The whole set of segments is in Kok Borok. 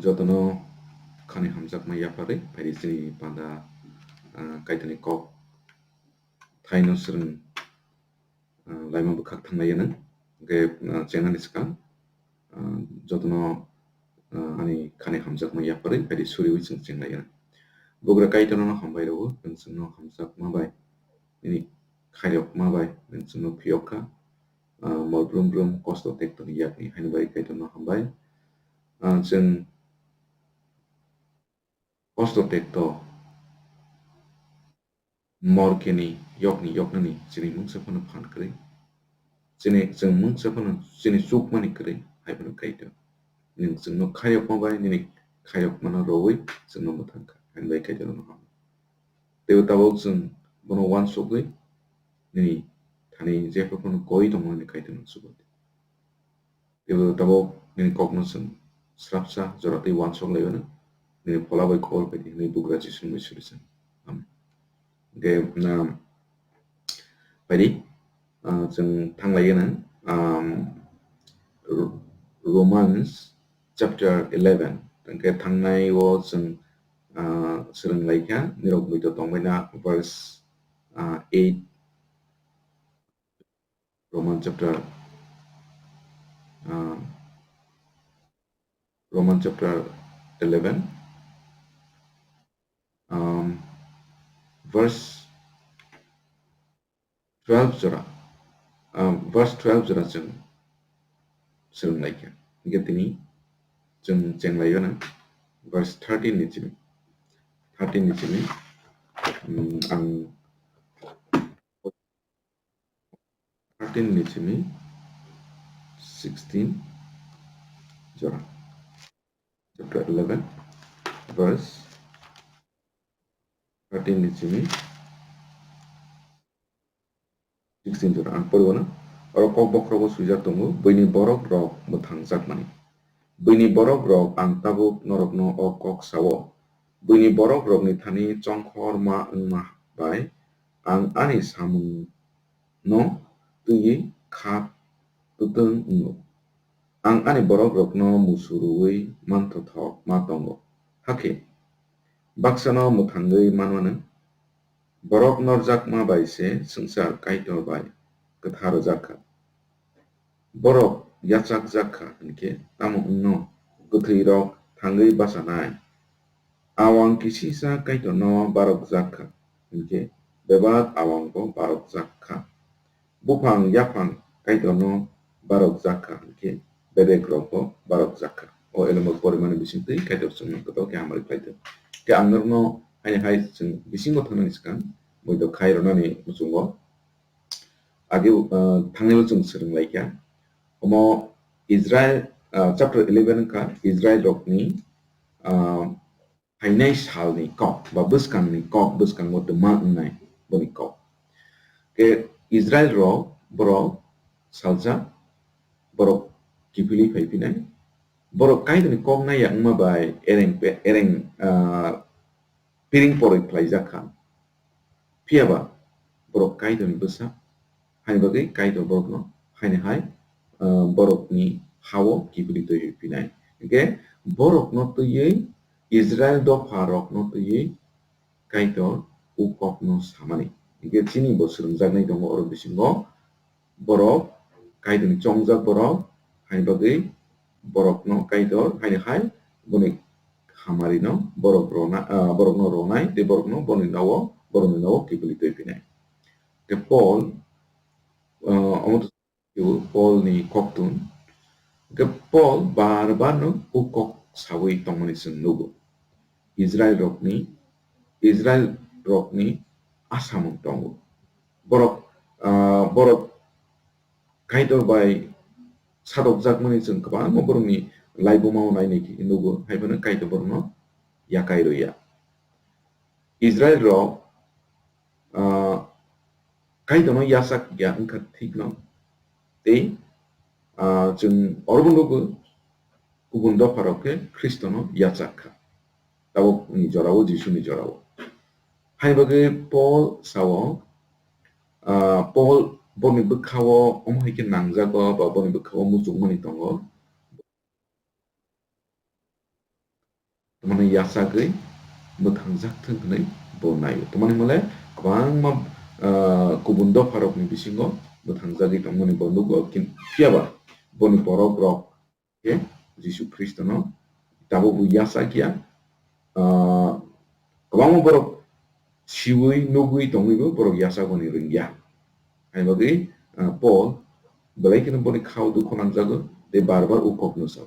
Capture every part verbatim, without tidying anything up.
Jotono khani hamjakma yapharwi phaidi chini panda, ah, Kaitorni kok thaino swrwng, ah, laima bwkhak thanglaiya nang. Hwnkhe, ah, chengnani swkang, ah, jotono, ah, ani khani hamjakma yapharwi phaidi suriwi chwng chenglaiyana. Bugra Kaitorno hambai rwo, nwng chwngno hamjakma bai, nini khairokma bai nwng chwngno phiyok kha. Ah, mol brum brum kosto tektoni yakni haini bai Kaitorno hambai. Ah, chwng kosto tekto mor keni yokni yoknani chini mungsa phano phan kwrwi. Chini chwng mungsa phano chini chukmani kwrwi hai phano Kaitor. Nwng chwngno khairokma bai nini khairokmano rwui chwngno mwthang kha. Haini bai Kaitorno hambai. Teibo tabuk chwng bono uansugwi nini thani jephru phano koi tongmani Kaitorno chubaidi. Teibo tabuk nini kokno chwng srapsa jora tei uansuk laiwi nini phola bai khobor phaidi hwnwi bugra Jisuni bai suri chwng. Amen. Hwnkhe, um, phaidi, uh, chwng thanglaiwi nang, um, Ro-, Romans chapter eleven. Hwnkhe thangnai o chwng, uh, swrwng laikha, nirok muitu tongbaina verse, uh, eight. Roman chapter, uh, Roman chapter eleven, um, verse twelve jora, um, verse twelve jora chwng swrwng laikha. Hwnkhe tini chwng chenglaio na verse thirteen ni simi, thirteen ni simi, um, ang thirteen ni simi sixteen jora. Chapter eleven, verse thirteen ni simi sixteen jora. Ang poribo na. Oro kok bokhorogo swijak tongo, buini borok rok mwthang jakmani. Buini borok rok ang tabuk norokno o kok sao. Buini borok rokni thani chongkhor ma wngma bai ang ani samung no twiwi khap twtwng wngo. Ang ani borok rokno musu rwui manthothok ma tongo. Hakhe baksano mwthangwi manmano borok norjakma bai se swngchar Kaitor bai kwthar rwjak kha. Borok yachakjak kha hwnkhe tamo wngno kwthwirok thangwi bachanai? Awang kisisa Kaitorno barokjak kha, hwnkhe bebak awangbo barokjak kha. Buphang yaphang Kaitorno barokjak kha, hwnkhe bebekrokbo barokjak kha. O elemo porimani bisingtwi Kaitor chwngno kotor khe hamari khlai thung. Khe ang norokno haini hai chwng bisingo thangnani swkang, muido khai rwnani muchungo age, uh, thangnai o chwng swrwng laikha. Omo Israel, uh, chapter eleven wngkha Israel rokni, uh, phainai salni kok ba bwskangni kok, bwskango twma wngnai boni kok. Khe Israel rok borok salsa borok kiphilwi phai phinai. Borok Kaitorni kok naiya wngma bai ereng pe-, ereng, ah, piring poroi khlaijak kha. Phiya ba borok Kaitorni bwsa, haini bagwi Kaitor borokno haini hai, ah, borokni ha-o kiphilwi twiwi phinai. Hwnkhe borokno twiwi Israel dopha rokno twiwi Kaitor o kokno samani. Hwnkhe chini bo swrwngjaknai tongo oro bisingo, borok Kaitorni chongjak borok, haini bagwi borokno Kaitor haini hai boni hamarino borok rona, ah, borokno ronai tei borokno boni nogo, borokni nogo kiphilwi twi phinai. Tei Paul, ah, omo Paul ni koktun. Hwnkhe Paul bar bar no o kok sawi tongmani chwng nugo. Israel rokni, Israel rokni asamung tongo. Borok, ah, borok Kaitor bai sadokjakmani chwng kwbangma borokni laibuma o nainai khe nugo, hai phano Kaitor borokno yakai rwya. Israel rok, ah, Kaitorno yachak ya wngkha thikno. Tei, ah, chwng orobo nugo kubun dopharok khe Khristono yachak kha. Tabukni jorao, Jisuni jorao. Hai bagwi Paul sao, ah, Paul boni bwkhao omo hai khe nangjago ba boni bwkhao muchungmani tongo. mani yachagwi mwthangjak thwng hwnwi bo naio. Tamani hwnle kwbangma, ah, kubun dopharokni bisingo mwthangjagwi tongmani bo nugo, kin-, phiyaba boni borokrok khe Jisu Khristono tabukbo yachakya, ah, kwbangma borok siui nugui tongwibo borok yachakmani rwngya. Hai bagwi, ah, Paul belai kheno boni khao dukho nangjago tei bar bar o kokno sao.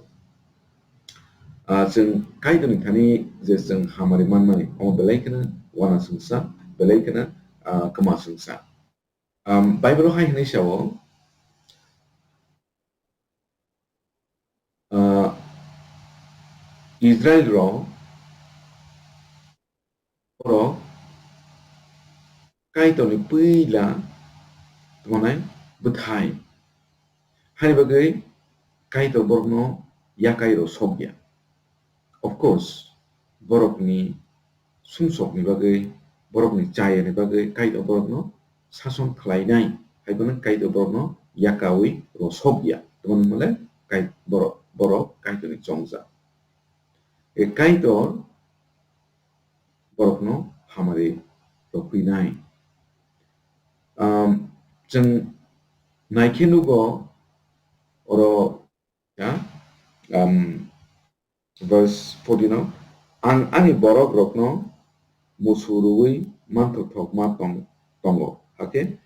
Ah, chwng Kaitorni thani je chwng hamari manmani, omo belai kheno uananswngsa, belai kheno, ah, kwmaswngsa. Um, Bible-o hai hwnwi sao, ah, Israel rok borok Kaitorni puila tongmani bwthai. Haini bagwi Kaitor borokno yakai rw sokya. Of course, borokni sumsokni bagwi, borokni chayani bagwi Kaitor borokno sason khlainai, hai phano Kaitor borokno yakaui rw sokya. Tongmani hwnle Kai-, borok, borok Kaitorni chongjak. E Kaitor borokno hamari rw phinai. Um, chwng naikhe nugo oro, ya, um, verse fourteen o, "Ang ani borok rokno musu rwui manthothokma tong-, tongo, hakhe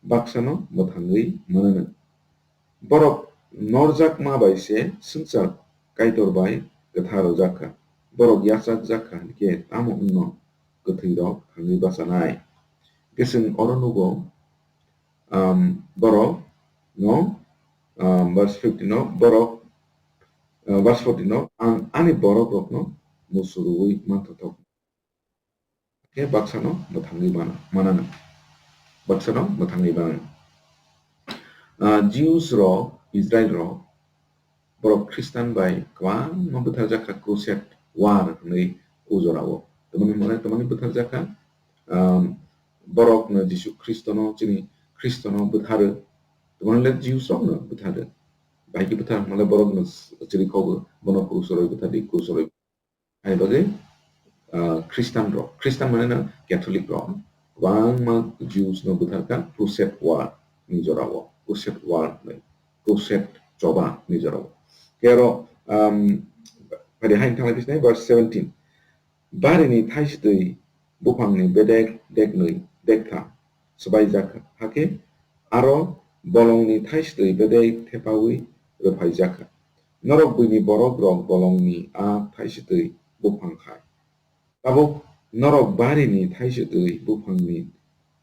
baksano mwthangwi mwnanw." Borok norjakma bai se swngchar Kaitor bai kwthar rwjak kha. Borok yachakjak kha hinkhe tamo wngno kwthwirok thangwi bachanai? Hwnkhe chwng oro nugo, um, borok no, um, verse fifteen o borok, uh, verse fourteen o, "Ang ani borok rokno musu rwui manthothok." Khe baksano mwthangwi mana-, mananw. Baksano mwthangwi mananw. Ah, Jews rok, Israel rok, borok Khristan bai kwbangma bwtharjak kha, crusade war hwnwi o jorao. Tamani hwnmale tamani bwtharjak kha, um, borokno Jisu Khristono, chini Khristono bwtharw, tamani le Jews rokno bwtharw. Bahai khe bwthar hwnmale borokno chirikhogo, bono krus o rwi bwthardi, krus o rwi. Hai bagwi, ah, Khristan rok, Khristan mane no Catholic rok, kwbangma Jews no bwthar kha Crusade war ni jorao, Crusade war hwnwi, Crusade choba ni jorao. Khe oro, um, phari hai thangla bisnai verse seventeen. Barini thaisitwi buphangni bedek deknwi dektham swbaijak kha, hakhe aro bolongni thaisitwi bedek thepaui rwphaijak kha. Norok buini borok rok bolongni a thaisitwi buphang hai. Tabuk norok barini thaisitwi buphangni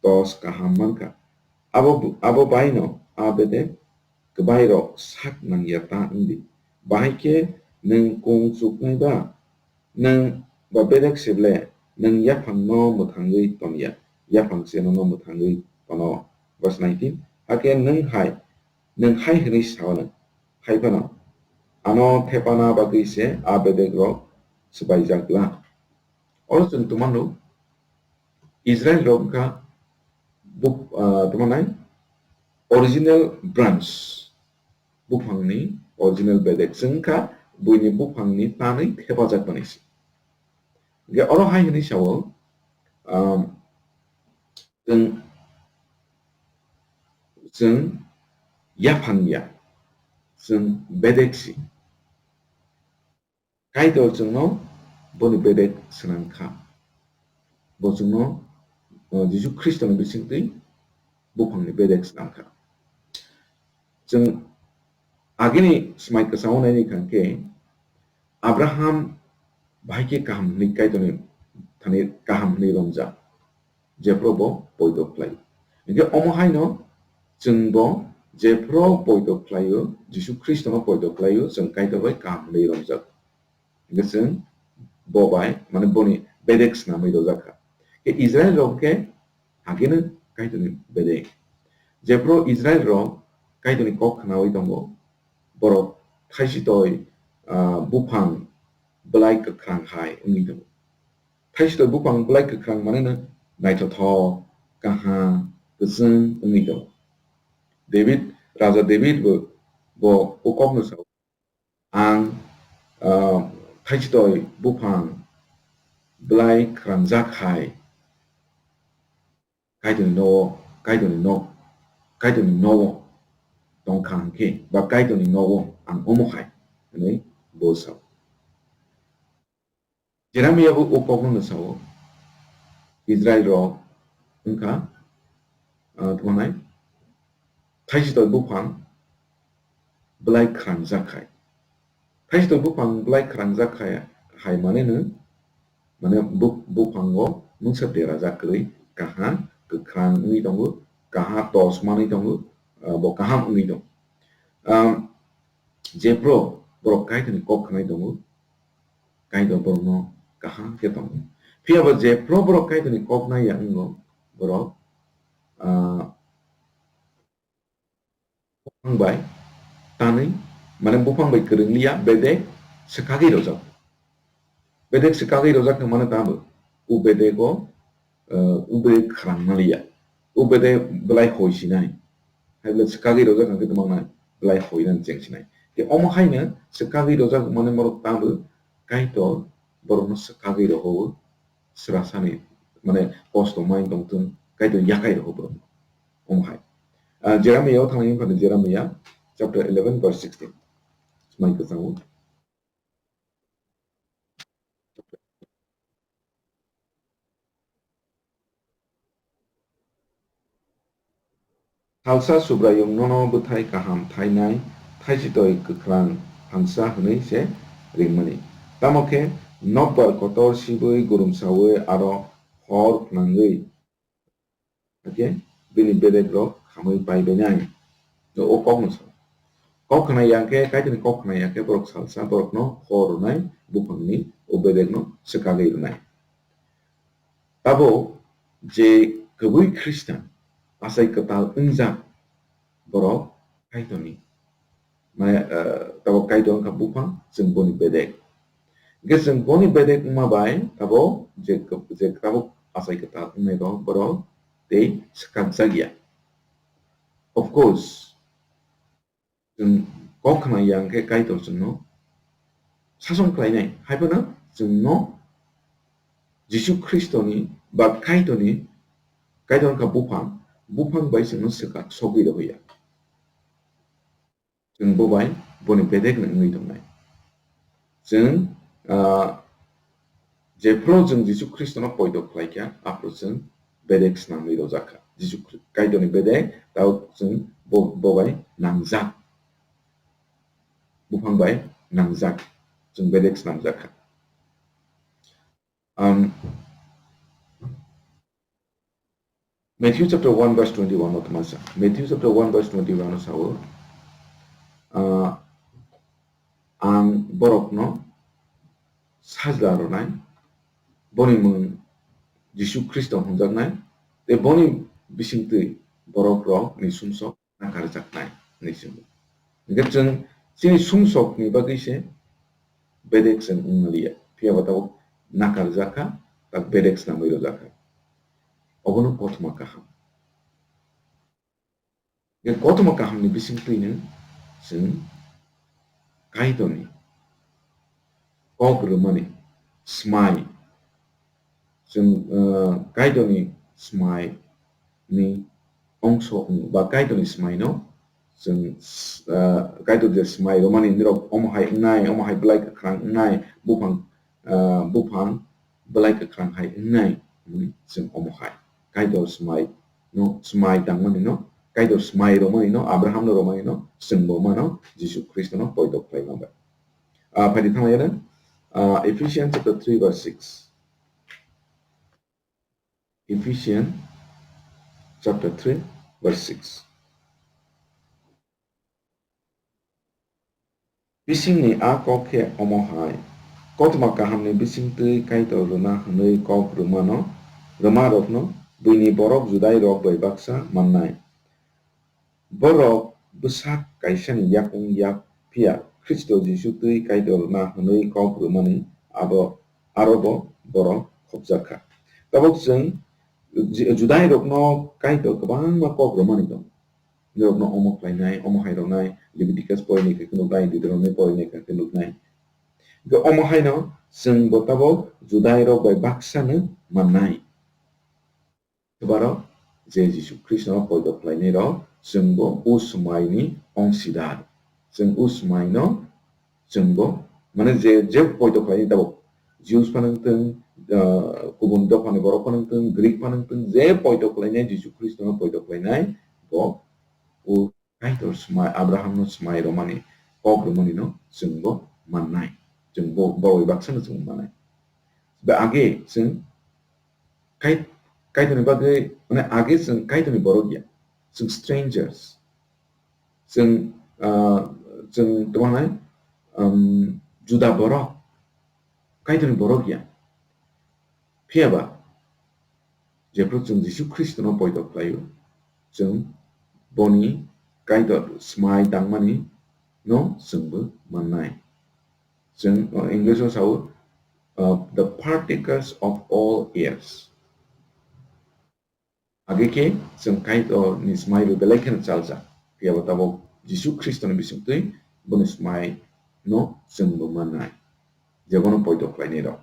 tos kaham mankha. Abo, abo baino a bedek kwbai rok sak nangya ta wngdi. Bahai khe nwng kung chuknai ba? Nwng ba bedek se ble, nwng yaphang no mwthangwi ton ya, yaphang se nono mwthangwi tono. Verse nineteen, hakhe nwng hai, nwng hai hwnwi sa-o nwng, hai phano ano thepana bagwi se a bedek rok swbaijak la. Oro chwng tongmano Israel rok wngkha buk-, ah, tongmanai original branch, buphangni original bedek. Chwng wngkha buini buphangni tanwi thepajak manwi se. Hingkhe oro hai hwnwi sao, um, chwng, chwng yaphang ya, chwng bedek si. Kaitor chwngno boni bedek swnam kha. Bo chwngno, uh, Jisu Khristoni bisingtwi buphangni bedek swnam kha. Chwng agini swmai kwchao naini kha khe Abraham bahai khe kaham hwnwi Kaitorni thani kaham hwnwi romjak. Jephru bo poito khlai. Hingkhe omo haino chwngbo jephru poito khlaio, Jisu Khristono poito khlaio, chwng Kaitor bai kaham hwnwi romjak. Hingkhe chwng bo bai, mane boni bedek swnamwi rwjak kha. Khe Israel rok khe hakhe no Kaitorni bedek. Jephru Israel rok Kaitorni kok khnaui tongo, borok thaisitoi, ah, buphang bwlai kwkhrang hai wngwi tongo. Thaisitoi buphang bwlai kwkhrang manwi no naithothok, kaham, kwchwng wngwi tongo. David, Raja David bo, bo o kokno sao, "Ang, ah, thaisitoi buphang bwlai khrangjak hai Kaitorni nogo, Kaitorni nok, Kaitorni nogo tongkha hwnkhe, ba Kaitorni nogo ang omo hai hwnwi bo sao. Jeremiah bo o kokno sao, Israel rok wngkha, ah, tamo nai, thaisitoi buphang bwlai khrangjak hai. Thaisitoi buphang bwlai khrangjak hai, hai mane no, mane bu-, buphango mungsa derajak kwrwi, kaha kwkhrang wngwi tongo, kaha tos manwi tongo, ah, bo kaham wngwi tongo. Ah, jephru borok Kaitorni kok khnai tongo, Kaitor borokno kaham khe tongo. Phiya ba jephru borok Kaitorni kok nai ya wngo, borok, ah, buphang bai tanwi, mane buphang bai kwrwng liya, bedek swkagwi rojak. Bedek swkagwi rojak hwnmano tamo, o bedego, eh, o bedek khwrang maliya, o bedek bwlai hoi sinai, hai bwlai swkagwi rojak hwnkhe tamo nai bwlai hoi nani cheng sinai. Tei omo haino swkagwi rojak hwnmani borok tamo Kaitor borokno swkagwi rohoro, srasani, mane kosto mai tongthung, Kaitor yakai roho borokno. Omo hai. Ah, Jeremiah o thangwi phano Jeremiah chapter eleven verse sixteen. Smai kwchango. Salsa Subraiyung nono bwthai kaham thainai, thaisitoi kwkhrang hamsa hwnwi se ringmani. Tamo khe nokbar kotor sibwi gurumsaui aro hor phnangwi hakhe bini bedekrok khamwi pai bainai. O kokno sa. Kok khna ya khe, Kaitorni kok khna ya khe borok salsa borokno hor rwnai, buphangni o bedekno swkagwi rwnai. Tabuk je kwbwi Khristan, achai kwtal wngjak borok Kaitorni, mane, eh, tabuk Kaitor wngkha buphang, chwng boni bedek. Hwnkhe chwng boni bedek wngma bai tabuk je, je tabuk achai kwtal wngnai rok borok tei swkakjak ya. Of course, chwng kok khna ya hwnkhe Kaitor chwngno sason khlainai, hai phano chwngno Jisu Khristoni ba Kaitorni, Kaitor wngkha buphang, buphang bai chwngno swkak sogwi rwya. Chwng bo bai boni bedek no wngwi tongnai. Chwng, ah, jephru chwng Jisu Khristono poito khlai kha, aphru chwng bedek snamwi rojak kha. Jisu Khri-, Kaitorni bedek, tao chwng bo, bo bai nangjak. Buphang bai nangjak. Chwng bedek snamjak kha. Um, Matthew chapter one verse twenty-one o tma sa. Matthew chapter one verse twenty-one o sao, ah, ang borokno sajla rwnai, boni mung Jisu Khristo hwnjaknai, tei boni bisingtwi borok rok ni sumsok nakarjaknai hinwi swngo. Hwnkhe chwng chini sumsokni bagwi se bedek chwng wng liya, phiya ba tabuk nakarjak kha, tak bedek snamwi rwjak kha. Obono kothoma kaham. Hwnkhe kothoma kahamni bisingtwino chwng Kaitorni kok rwmani, smai, chwng, ah, Kaitorni smai ni ongso wng ba Kaitorni smai no chwng, ah, Kaitor je smai rwmani nirok omo hai wngnai, omo hai bwlai kwkhwrang wngnai, buphang, ah, buphang bwlai kwkhwrang hai wngnai hwnwi chwng omo hai Kaitor smai no, smai tangmani no, Kaitor smai rwmani no, Abraham no rwmani no, chwng bo mano Jisu Khristo no poito khlai ma bai. Ah, phaidi thanglaina, ah, Ephesians chapter three verse six. Ephesians chapter three verse six. Bisingni a kok khe omo hai, kothoma kahamni bisingtwi Kaitor rwna hwnwi kok rwmano, rwmarokno buini borok Judairok bai baksa mannai. Borok bwsak kaisani yakung yak, phiya Khristo Jisu twi Kaitor rwna hwnwi kok rwmani abo, arobo borok khopjak kha. Tabuk chwng Ju-, Judairokno Kaitor kwbangma kok rwmani tongo. Norokno omo khlainai, omo hai rwnai, Leviticus porinai khe nuknai, Deuteronomy porinai khe nuknai. Hwnkhe omo haino chwng bo tabok Judai rok bai baksa no mannai. Borok je Jisu Khristo no poito khlainai rok chwng bo o swmai ni ongsidar. Chwng o swmai no chwng bo mane je, je poito khlainai tabok Jews phano wngthwng, ah, kubun dopha ni borok phano wngthwng, Greek phano wngthwng, je poito khlainai Jisu Khristo no poito khlainai bo o Kaitor swmai, Abraham no swmai romani, kok romani no chwng bo mannai. Chwng bo, bo bai baksa no chwng mannai. Ba age chwng Kai-, Kaitor ni bagwi, mane age chwng Kaitor ni borok ya. Chwng strangers. Chwng, ah, chwng tamo hwnai, um, juda borok. Kaitor ni borok ya. Phiya ba, jephru chwng Jisu Khristo no poito khlaio, chwng boni Kaitor swmai tangmani no chwng bo mannai. Chwng, uh, English o sao, uh, "The partakers of all heirs." Age khe chwng Kaitor ni swmai bo belai kheno chaljak, phiya ba tabok Jisu Khristo ni bisingtwi boni swmai no chwng bo mannai, je bono poito khlainai rok.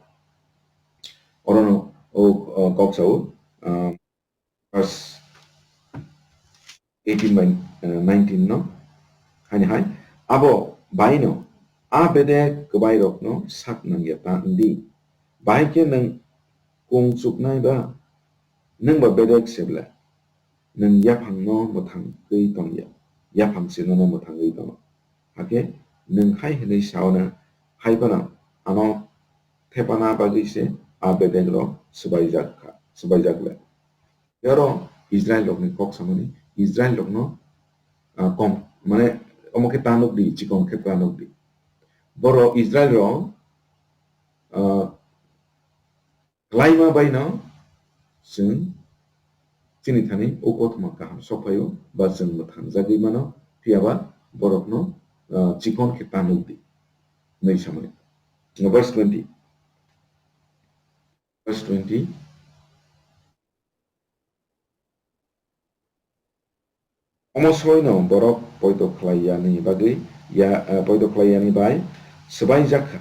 Orono o, o kok sao, ah, verse eighteen by, eh, nineteen no, haini hai, abo baino a bedek kwbai rokno sak nangya ta wngdi. Bahai khe nwng kung chuknai ba, nwng ba bedek se ble, nwng yaphang no mwthangwi tongya, yaphang se nono mwthangwi tongo. Hakhe nwng hai hwnwi sao na, hai phano ano thepana bagwi se a bedek rok swbaijak kha, swbaijak le. Oro Israel rokni kok samani, Israel rokno, ah, kom, mane omo khe ta nukdi, chikon khe ta nukdi. Borok Israel rok, ah, klaima baino chwng chini thani o kothoma kaham sokphaio, ba chwng mwthangjagwi mano, phiya ba borokno, ah, chikon khe ta nukdi, hwnwi samani. Verse twenty. Verse twenty. Omo soino borok poito khlai yani bagwi ya, eh, poito khlai yani bai swbaijak kha.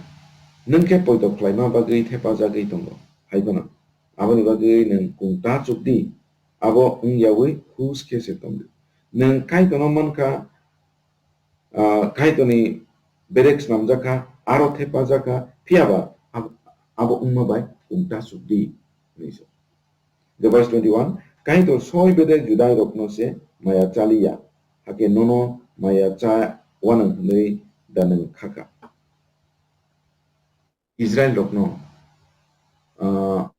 Nwng khe poito khlaima bagwi thepajagwi tongo. Hai phano aboni bagwi nwng kung ta chukdi, abo wng yaui hus khe se tongdi. Nwng Kaitorno man kha, ah, Kaitorni berek snamjak kha, aro thepajak kha, phiya ba ab-, abo wngma bai kung ta chukdi, hwnwi sa. The verse twenty-one, Kaitor soi bedek Judai rokno se maya chaliya, hakhe nono maya cha wanang hwnwi da nwng kha kha. Israel rokno, ah,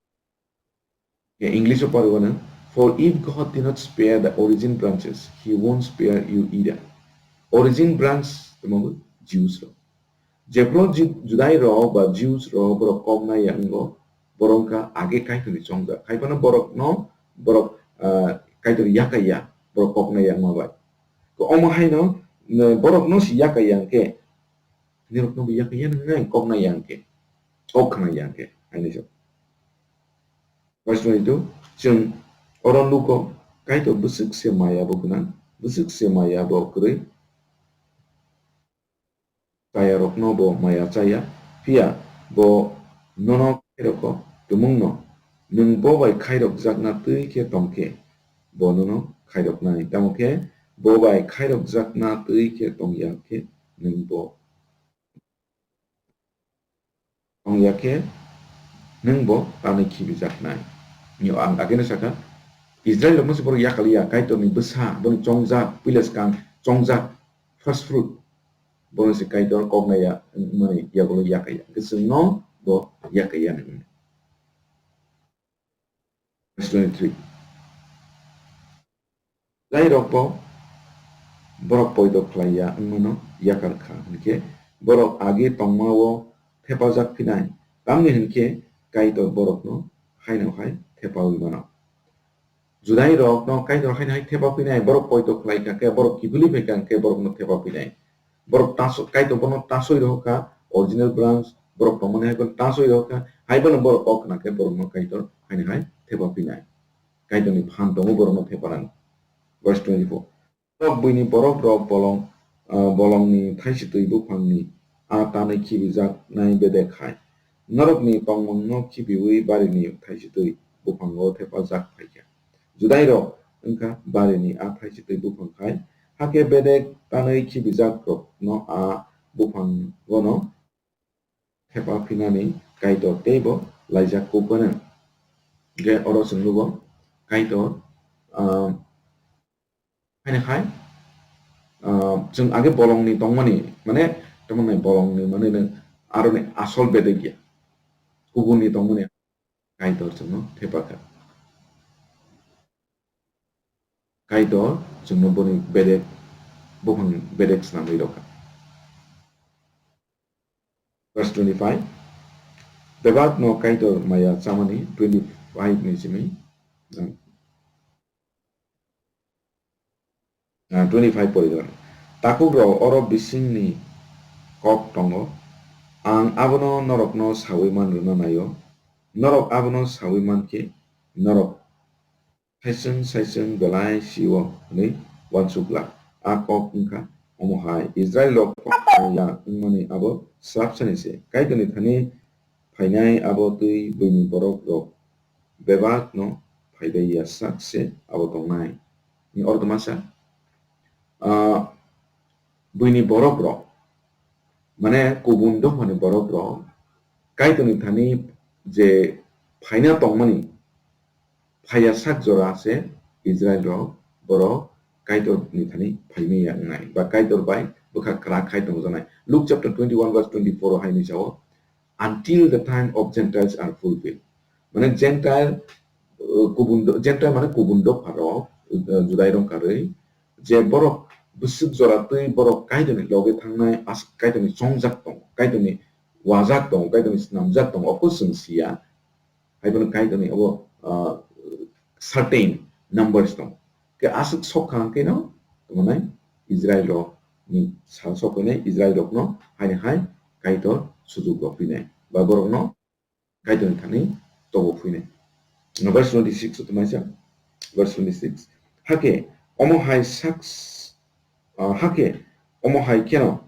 English o pariwano, "For if God did not spare the origin branches, he won't spare you either." Origin branch tamo Jews rok. Jephru Ju-, Judai rok ba Jews rok borok kok nai ya wngo, borok wngkha age Kaitorni chongjak. Hai phano borokno, borok, ah, Kaitor yakai ya, borok kok nai ya wngma bai. Ko omo haino, n-, borokno si yakai ya hwnkhe, nirokno bo yakai ya nang nai, kok nai ya hwnkhe, kok khna ya hwnkhe, haini se. Verse twenty-two, chwng oro nugo, Kaitor bwswk se maya bo gwnang, bwswk se maya bo kwrwi. Chayarokno bo maya chaya, phiya bo nono khairokgo tumungno, nwng bo bai khairokjakna twi khe tong khe, bo nono khairoknai. Tamo khe bo bai khairokjakna twi khe tong ya khe, nwng bo tong ya khe nwng bo tanwi khibijaknai. Nio ang ageno sakha, Israel rokno se borok yakaliya, Kaitorni bwsa, boni chongjak, puila swkang chongjak, first fruit, bono se Kaitor koknai ya, wngmani yagulo yakaiya. Hwnkhe chwngno bo yakaiya hinwi. Verse twenty-three. Jai rok bo borok poito khlai ya wngmano yakar kha, hinkhe borok age tongma o thepajak phinai, tamni hinkhe Kaitor borokno haino hai thepaui mano. Judai rokno Kaitor haino hai thepa phinai, borok poito khlai kha khe, borok kiphilwi phai kha khe borokno thepa phinai. Borok taso-, Kaitor bono tasoi rohor kha, original branch, borok tongmani hai bono tasoi rohor kha, hai bono borok kok khna khe borokno Kaitor haino hai thepa phinai. Kaitorni phan tongo borokno thepa nang. Verse twenty-four. Borok buini borok rok bolong, ah, bolongni thaisi twi buphangni a tanwi khibijaknai bedek hai. Norokni tongmungno khibiui barini thaisitwi buphango thepajak phaikha. Judairok wngkha barini a thaisitwi buphang hai, hakhe bedek tanwi khibijakrokno a buphangono thepa phinani Kaitor teibo laijak kuk gwnang. Hwnkhe oro chwng nugo Kaitor, ah, haino hai, ah, chwng age bolongni tongmani, mane, tamoni bolongni, mane, nwng aroni asol bedek ya. Kubunni tongmani Kaitor chwngno thepakha. Kaitor chwngno boni bedek, buphang bedek swnamwi rwkha. Verse twenty-five, bebakno Kaitor maya chamani twenty-five ni simi, ah, twenty-five porigra. Takhuk rok, oro bisingni kok tongo, ang abono norokno saui man rwna naio, norok abono saui man khe norok saichung saichung belai sio hwnwi uansuk glak. A kok wngkha omo hai, Israilrok ya wngmani abo swrapsani se. Kaitorni thani phainai abo twi buini borokrok bebakno phaibai ya sak se abo tongnai. Ni ortho masa, ah, buini borokrok, mane kubun dophani borokrok Kaitorni thani je phaina tongmani, phaiya sak jora se Israilrok borok Kaitorni thani phaimaya wngnai, ba Kaitor bai bwkha kwrak khai tongjaknai. Luke chapter twenty-one verse twenty-four o hai hwnwi sao, "Until the time of Gentiles are fulfilled." Mane Gentile, uh, kubun do-, Gentile mane kubun dopharok, uh, Judairok karwi, je borok bwswk jora twi borok Kaitorni loge thangnai, as-, Kaitorni chongjak tongo, Kaitorni wajak tongo, Kaitorni snamjak tongo, of course chwng siya. Hai bono Kaitorni abo, ah, certain numbers tongo. Khe aswk sok kha hwnkhe no, tongmani Israilrokni sal sok phainai, Israilrokno haini hai Kaitor sujuk rok phinai, ba borokno Kaitorni thani tobo phinai. No, verse twenty-six o tongmani sa, verse twenty-six. Hakhe omo hai saks-, ah, hakhe omo hai kheno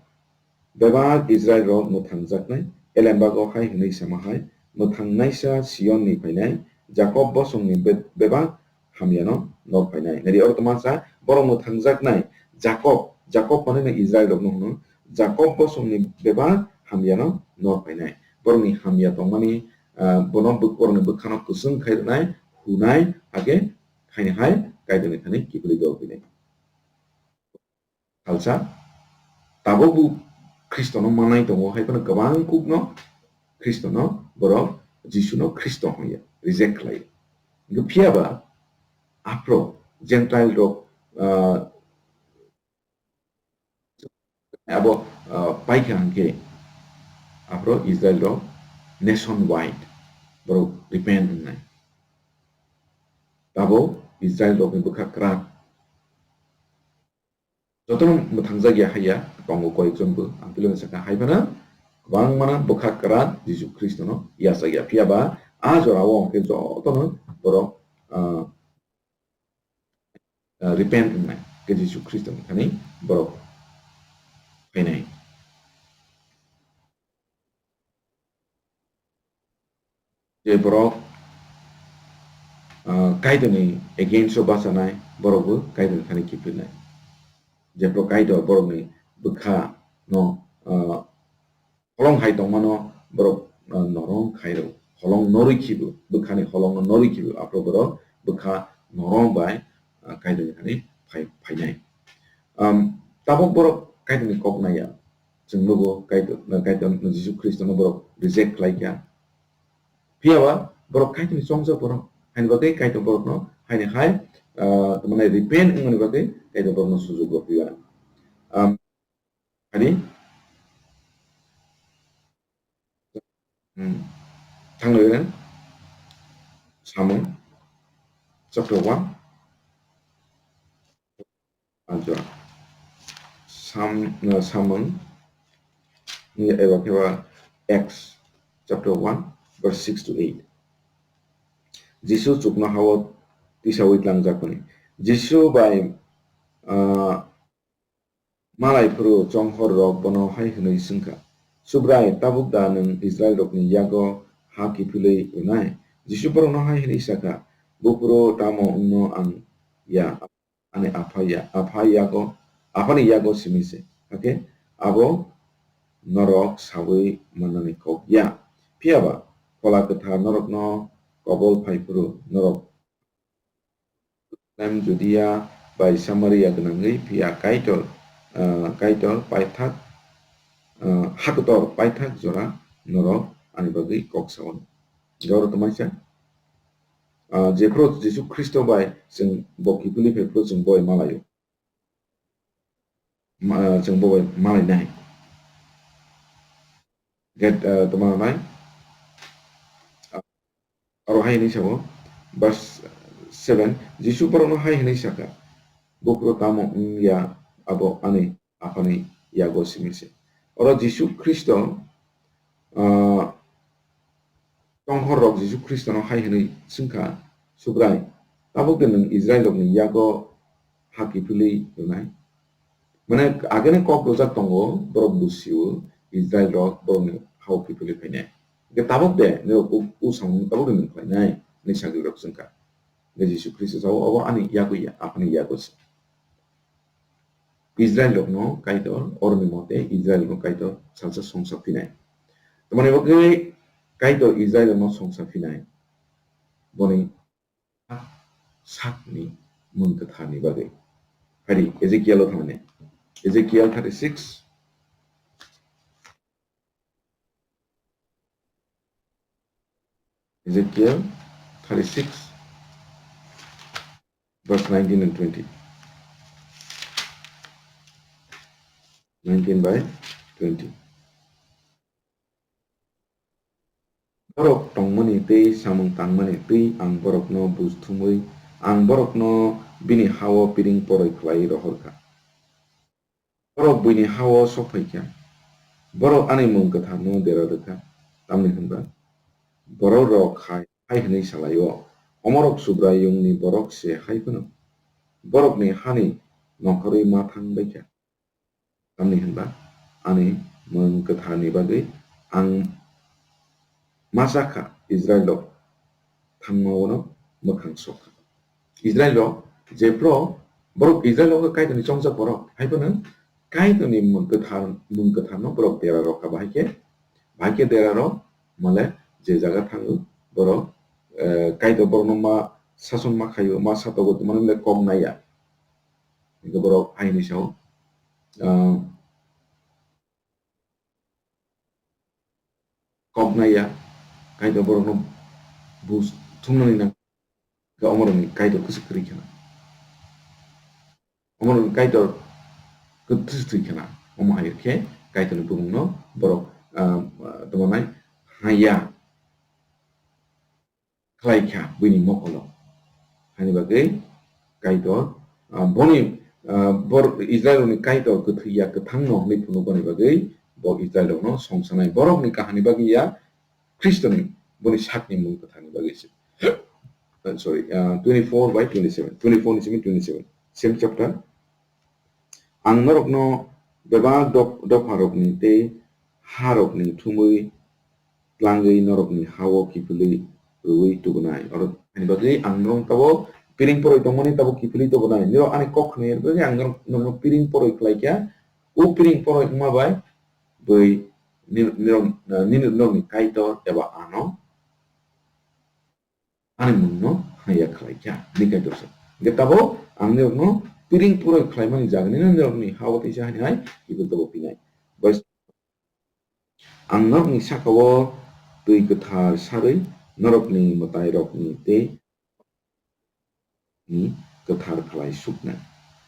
bebak Israilrok mwthangjaknai, elembago hai hwnwi sama hai, "Mwthangnaisa Sionni phainai, Jakob bosongni be-, bebak hamyano nor phainai." Nari oro tongma sa, borok mwthangjaknai Jakob, Jakob mane no Israilrokno hwno, Jakob bosongni bebak hamyano nor phainai. Borokni hamya tongmani, ah, bono bw-, borokni bwkhano kwchwng khai rwnai, hunai, hakhe haini hai Kaitorni thani kiphilwi dol phinai. Salsa, tabukbo Khristono manai tongo, hai phano kwbang kukno Khristono borok Jisuno Khristo hwnya, reject khlai. Hwnkhe phiya ba aphro Gentile rok, ah, abo, ah, paikha hwnkhe aphro Israel rok nation wide borok repent wngnai. Tabuk Israel rokni bwkha kwrak. Jotono mwthangjakya haiya, tongo koyekjon bo, ang piloni sakha hai phano kwbangmano bwkha kwrak Jisu Khristono yachakya. Phiya ba a jorao hwnkhe jotono borok, ah, ah, repent wngnai, khe Jisu Khristoni thani borok phainai. Je borok, ah, Kaitorni against o bachanai, borokbo Kaitorni thani kiphilnai. Jephru Kaitor borokni bwkha no, ah, holong hai tongmano borok, ah, norong khairw. Holong norwi khibo, bwkhani holongno norwi khibo, aphro borok bwkha norong bai, ah, Kaitorni thani phai-, phainai. Am, tabuk borok Kaitorni kok naiya. Chwng nugo Kaitor, Kaitor Jisu Khristono borok reject khlaikha. Phiya ba borok Kaitorni chongjak borok. Haini bagwi Kaitor borokno haini hai, ah, tamo nai repent wngmani bagwi Kaitor borokno sujuk rw phiya. Am, ani, hmm, thangwi rw Samung chapter one. Anjora. Sam-, uh, Samung, eba khe ba Acts chapter one, verse six to eight. Jisu chuknohao tisaui tlangjak hwnwi. Jisu bai, uh, malai phuru chonghor rok bono hai hwnwi swngkha, Subrai, tabuk da nwng Israilrokni yago ha kiphilwi rwnai? Jisu borokno hai hwnwi sa kha, Buphuru tamo wngno ang ya, ani Apha ya, Apha yago, Aphani yago simi se. Hakhe abo norok saui mannani kok ya. Phiya ba Phola Kwthar norokno kobol phai phuru norok Jerusalem, Judia bai Samaria gwnangwi, phiya Kaitor, ah, Kaitor paithak, ah, hakotor paithak jora norok ani bagwi kok sao. Gauro twmaisa, ah, jephru Jisu Khristo bai chwng bo kiphilwi phai phuru chwng bo bai malaio. Ma-, chwng bo bai malainai. Get, ah, toma nai. Oro hai hwnwi sao, verse seven, Jisu borokno hai hwnwi sa kha, Buphuru tamo wng ya, abo ani Aphani yago simi se. Oro Jisu Khristo, ah, tongkhorrok Jisu Khristono hai hwnwi swng kha, Subrai, tabuk de nwng Israilrokni yago ha kiphilwi rwnai? Mane, agene kok rwjak tongo, borok busio, Israilrok borokni hao kiphilwi phainai. Hwnkhe tabuk de, nirok u, u samung tabuk de nwng khlainai, hwnwi sagrirok swng kha. Hwnkhe Jisu Khristo sao, obo ani yago ya, Aphani yago se. Israilrokno Kaitor, oroni mote Israilrokno Kaitor salsa songsa phinai. Tamoni bagwi Kaitor Israilrokno songsa phinai. Boni sakni mung kwtharni bagwi. Hari Ezekiel o thangni. Ezekiel thirty-six. Ezekiel thirty-six, verse nineteen and twenty. Nineteen by twenty. Borok tongmani tei samung tangmani twi ang borokno buj thumwi, ang borokno bini ha-o piring poroi khlaiwi rohor kha. Borok buini ha-o sok phai kha, borok ani mung kwtharno dera rw kha, tamni hwn ba borokrok hai, hai hwnwi sa lai-o, Omorok Subraiyungni borok se hai phano borokni hani nongkhorwi ma thang bai kha. Tamni hwn ba ani mung kwtharni bagwi ang ma cha kha, Israilrok thangma-o'-no mwkhang sok kha. Israilrok jephru borok Israilrok khe Kaitorni chongjak borok, hai phano Kaitorni mung kwthar, mung kwtharno borok dera rw kha, bahai khe, bahai khe dera rw male je jaga thango borok, eh, Kaitor borokno ma sason ma khaio, ma satogo, tongmani le kok nai ya. Hingke borok hai hwnwi sao, ah, kok nai ya, Kaitor borokno buj thumnani nang khe, omorokni Kaitor kwswk kwrwi khna. Omorokni Kaitor kwthwi thwi khna. Omo hai khe Kaitorni bumungno borok, ah, tongmanai hai ya. Khlai kha buini mokolo. Hani bagwi Kaitor, ah, boni, ah, bor-, Israilrokni Kaitor kwthwi ya kwthangno hwnwi phunukmani bagwi bo Israilrokno songsanai. Borokni kahani bagwi ya, Khristoni boni sakni mung kwtharni bagwi se. Ah, sorry, ah, twenty-four by twenty-seven, twenty-four ni simi twenty-seven, same chapter. Ang norokno bebak dop-, dopharokni tei harokni thumwi tlangwi norokni ha-o kiphilwi rwui tubunai. Oro ani bagwi ang norok tabo piring poroi tongmani tabo kiphilwi tubunai. Nirok ani kok khwnai bagwi ang norok, norokno piring poroi khlai kha. O piring poroi wngma bai bui ni-, nirok, nini norokni Kaitor eba ano ani mungno hamya khlai kha, hwnwi Kaitor sa. Hwnkhe tabuk ang nirokno piring poroi khlaimani jagani nirokni ha-o teisa hani hai kiphil tabo pinai. Verse Ang norokni saka-o twi kwthar sarwi norokni mwtairokni tei ni kwthar khlai suknai.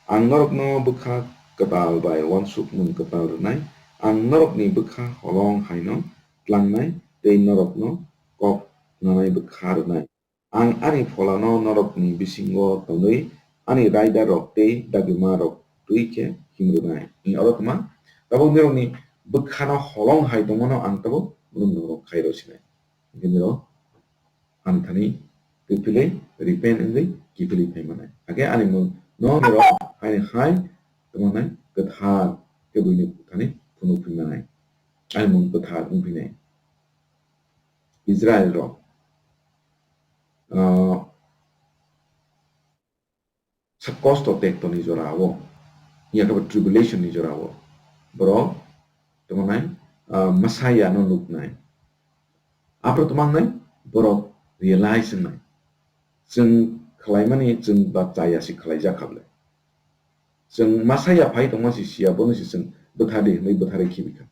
Ang norokno bwkha kwtal bai uansukmung kwtal rwnai. Ang norokni bwkha holong haino tlangnai tei norokno kok nanai bwkha rwnai. Ang ani Pholano norokni bisingo tonwi ani raidarok tei dagimarok twi khe himrwnai. Oro tma, tabuk nirokni bwkhano holong hai tongmano ang tabuk norok khai rw sinai. Hwnkhe nirok ani thani kiphilwi, repent wngwi kiphilwi phai manai. Hakhe ani mungno nirok ani hai tongmanai kwthar khe buini thani phunuk phi manai. ani mung kwthar wngphinai. Israel rok, ah, sa kosto tekto ni jora o, yakaba tribulation ni jora o, borok tamo nai, ah, Messiah no nuknai. Aphuru tamo nai borok realize wngnai. Chwng khlaimani chwng ba chaya si khlaijak kha bwle. Chwng Messiah phai tongma si siya, bono si chwng bwthar di hwnwi bwtharwi khibi kha.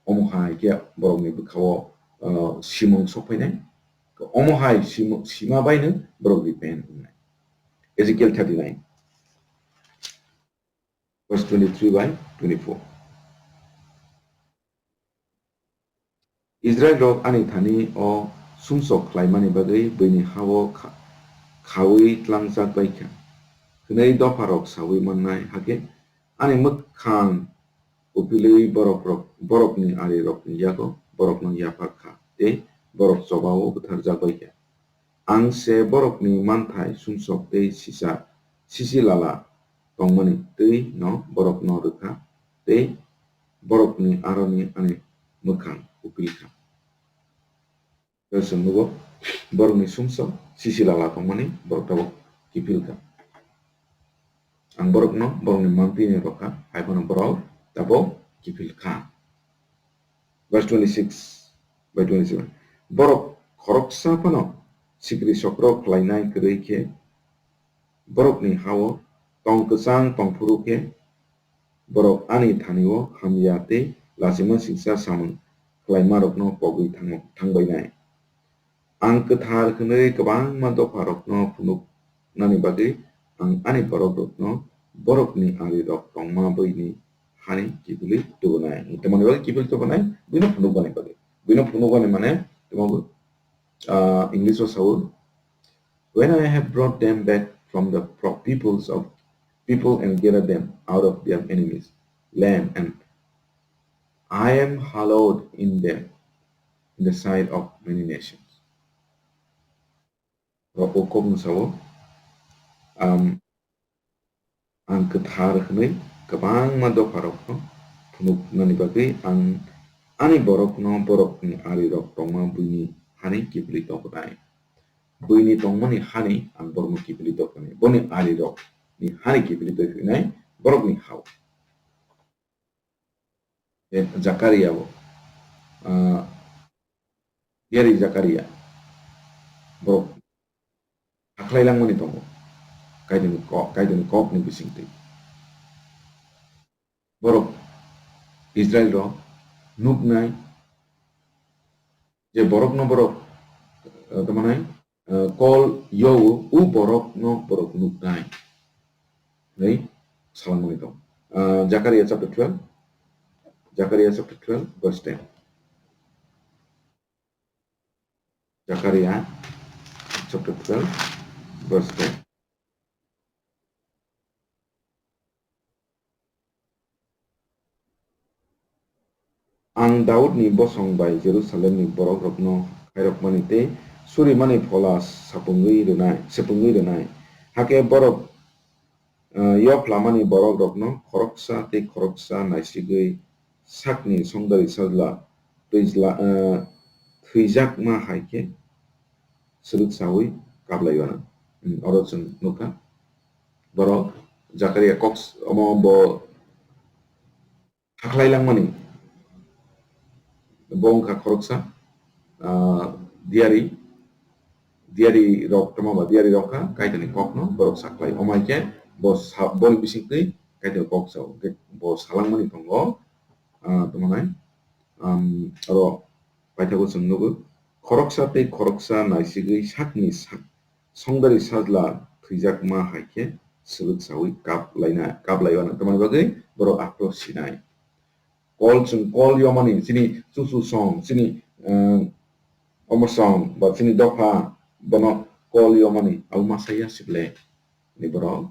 Omo hai khe borokni bwkhao, uh, simung sok phainai. Omo hai simu-, sima baino borok repent wngnai. Ezekiel thirty-nine, verse twenty-three by twenty-four. Israel rok ani thani o sumsok khlaimani bagwi buini ha-o kha-, khaui tlangjak bai kha, hwnwi dopha rok saui mannai, hakhe ani mwkhang kupilwi borok rok, borokni ari rokni yago borokno yaphar kha, tei borok choba-o butharjak bai kha. Ang se borokni manthai sumsok tei sisa, sisi lala tongmani twi no borokno rwkha, tei borokni aroni ani mwkhang kupil kha. Chwng nugo, borokni sumsok sisi lala tongmani borok tabok kiphil kha. Ang borokno borokni mantwi ni rwkha, hai phano borok tabok kiphil kha. Verse twenty-six by twenty-seven. Borok khoroksa phano sikri sokro khlainai kwrwi khe, borokni ha-o tong kwchang tong phuru khe, borok ani thani-o hamya tei lachima singcha samung khlaimarokno pogwi thang-, thangbainai. Ang kwthar hwnwi kwbangma dopharokno phunuknani bagwi ang ani borokrokno borokni arirok tongma buini hani kiphilwi tubunai. Tamoni bagwi kiphilwi tubunai? Buino phunukbani bagwi. Buino phunukbani mane tamo, ah, English o sao, "When I have brought them back from the pro-, peoples of, people and gathered them out of their enemies' land, and I am hallowed in them in the sight of many nations." Oro o kokno sao, um, ang kwthar hwnwi kwbangma dopharokno phunuknani bagwi ang ani borokno borokni arirok tongma buini hani kiphilwi tongkhnai. Buini tongmani hani ang borokno kiphilwi tongkhnai. Boni arirokni hani kiphilwi tongkhnai borokni ha-o. Tei Jakaria bo, ah, Diari Jakaria borok hakhlai langmani tongo, Kaitorni kok, Kaitorni kokni bisingtwi. Borok Israel rok nuknai je borokno borok, eh, tamo nai, eh, kol yo-o, u borokno borok nuknai hwnwi salangmani tongo. Ah, Jakaria chapter twelve, Jakaria chapter twelve, verse ten. Jakaria chapter twelve, verse ten. Ang Daudni bosong bai Jerusalemni borokrokno khairokmani tei surimani phola sapungwi rwnai, sapungwi rwnai. Hakhe borok, eh, yoplamani borokrokno khoroksa tei khoroksa naisigwi sakni songdari sajla twijla-, eh, thwijakma hai khe swrwk saui kaplai uanw. Hmm, oro chwng nukha. Borok Jakaria kok s-, omo bo hakhlai langmani. Bo wngkha khoroksa, ah, diari, diari rok tamo ba diari rok kha Kaitorni kokno borok sakhlai. Omo hai khe bo sa-, boni bisingtwi Kaitorni kok sao. Hwnkhe bo salangmani tongo, ah, tamo nai, um, oro paithago chwng nugo. Khoroksa tei khoroksa naisigwi sakni sak-, songdari sajla thwijakma hai khe swrwk saui kap laina, kap lai uanw. Tamoni bagwi borok aphuru sinai. Kol chwng kol yomani, chini chuchu song, chini, eh, omo song, ba chini dopha, bono kol yomani, abo masa ya sible ni borok.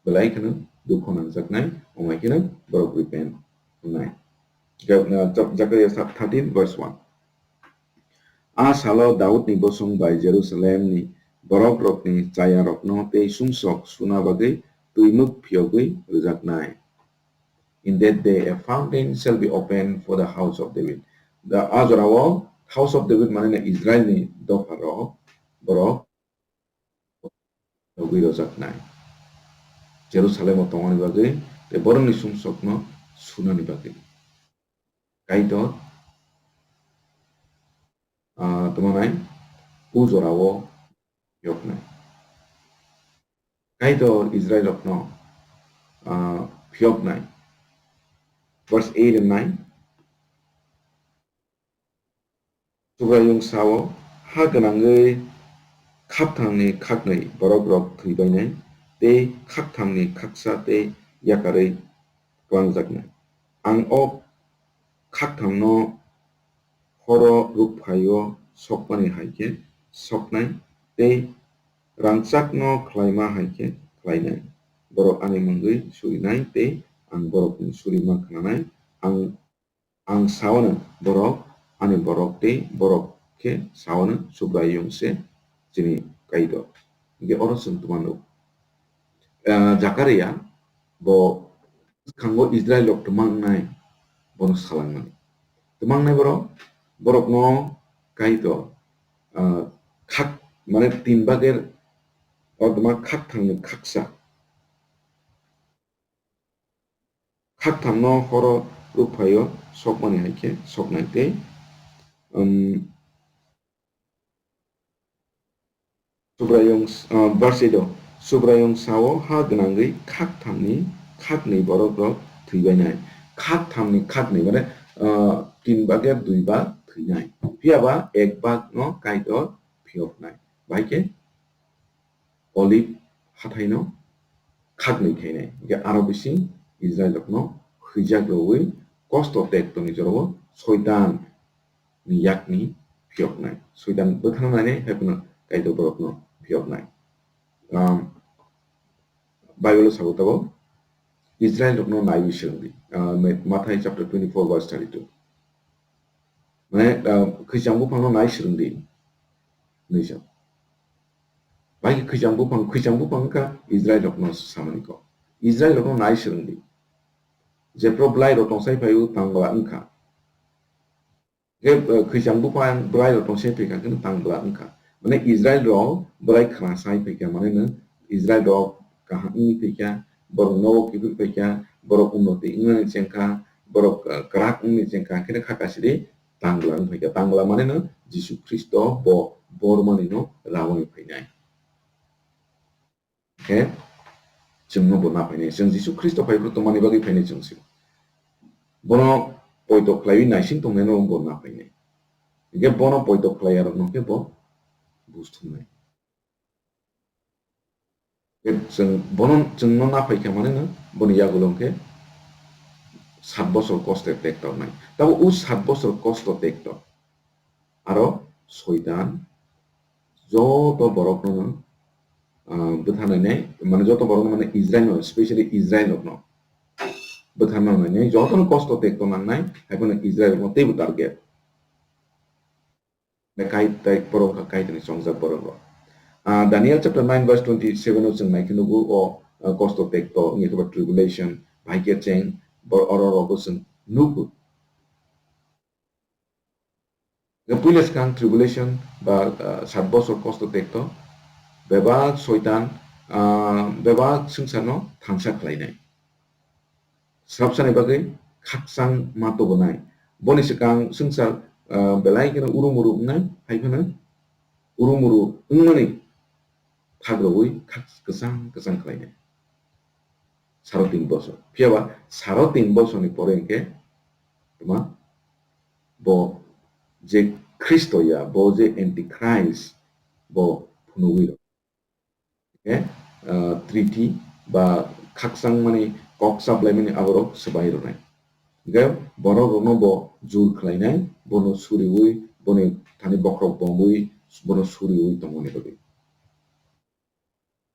Belai kheno dukhu nangjaknai, omo hai kheno borok repent wngnai. Jak-, eh, Jak-, Jakaria thirteen verse one. A salo Daudni bosong bai Jerusalemni borokrokni chayarokno tei sumsok suna bagwi twimwk phiyogwi rwjaknai. In that day a fountain shall be opened for the house of David. The, a jorao house of David mane na Israel ni dopha rok, borok rogwi rojaknai. Jerusalem o tongani bagwi tei borokni sumsokno sunani bagwi. Kaitor, ah, tongmanai u jorao phiyoknai. Kaitor Israel rokno, ah, phiyoknai. Verse eight and nine. Subraiyung sao, ha gwnangwi khakthangni khaknwi borokrok thwibainai, tei khakthamni khaksa tei yakarwi twlangjaknai. Ang o khakthamno horo rukphaio sokmani hai khe soknai, tei rangchakno khlaima hai khe khlainai. Borok ani mungwi surinai, tei ang borokni surima khnanai. Ang Ang sao no borok, ani borok tei borok khe sao no Subraiyung se chini Kaitor. Hingke oro chwng twmano, ah, Jakaria bo bwskango Israel rok twmangnai bono salangmani. Twmangnai borok, borokno Kaitor, ah, khak, mane tin bager, o twma khakthangni khaksa. Khakthamno horo rukphaio sokmani hai khe soknai tei, um, Subraiyung, uh, verse eight o, Subraiyung sao ha gwnangwi khakthamni khaknwi borokrok thwibainai. Khakthamni khaknwi mane, uh, tin bager dui ba thwinai. Phiyaba ek bagno Kaitor phiyoknai. Bahai khe Olive hathaino khaknwi khainai. Hingke aro bising Israel rokno huijak rwui kosto tektoni jorao Soitan ni yakni phiyoknai. Soitan bwthano nainai, hai phano Kaitor borokno phiyoknai. Um, Bible o sabo tabok Israel rokno naiwi swrwngdi. Uh, Mathai chapter twenty-four verse thirty-two. Mane, uh, khwichang buphangno nai swrwngdi. Nijak. Bai khwichang buphang, khwichang buphang wngkha Israel rokno samani kok. Israel rokno nai swrwngdi. Jephru bwlai rok tongsai phaiwi tangla wngkha. Khe, eh, khwichang buphang bwlai rok tongsai phaikha khe tangla wngkha. Mane Israel rok bwlai khna sai phaikha, mane no Israel rok kaham wngwi phaikha, borok nogo kiphil phaikha, borok unnoti wngnani chengkha, borok, eh, kwrak wngni chengkha, khe kha kasidi tangla wng phaikha. Tangla mane no Jisu Khristo bo bormani no rawani phainai. Khe chwngno bo naphainai. Chwng Jisu Khristo phaiphuru tongmani bagwi phainai chwng se. Bono poito khlaiwi naising tongnaino bo naphainai. Hingkhe bono poito khlaiya rokno khe bo buj thumnai. Khe chwng bono, chwngno naphaikha manino boni yagulo hwnkhe sat bosor kosto tektornai. Tabo o sat bosor kosto tektor. Aro Soitan joto borokno, ah, bwtharnai, mane joto borokno, mane Israel no, specially Israel rokno bwtharna nangnai, jotono kosto tekto nangnai, hai phano Israel rokno teibo target. Kai tai borok wngkha Kaitorni chongjak borok rok. Ah, Daniel chapter nine verse twenty-seven o chwng naikhe nugo o, ah, kosto tekto wngya khe ba tribulation, bahai khe cheng bo oro rogo chwng nugo. Puila swkang tribulation ba, ah, sat bosor kosto tekto, bebak Soitan, ah, bebak swngcharno thansa khlainai. Swrapsani bagwi khakchang ma tubunai. Boni swkang swngchar, ah, belai kheno urumuru wngnai, hai phano urumuru wngmani thagrogwi khak-, kwchang kwchang khlainai. Saro tin bosor. Phiyaba saro tin bosorni pore hwnkhe tma bo je Khristo ya, bo je Antichrist, bo phunugwi rw-, hwnkhe, ah, treaty ba khakchangmani kok chaplaimani aborok swbai rwnai. Hwnkhe borok rokno bo jur khlainai, bono suriwi, boni thani bokhorok bomwi, bono suriwi tongmani bagwi.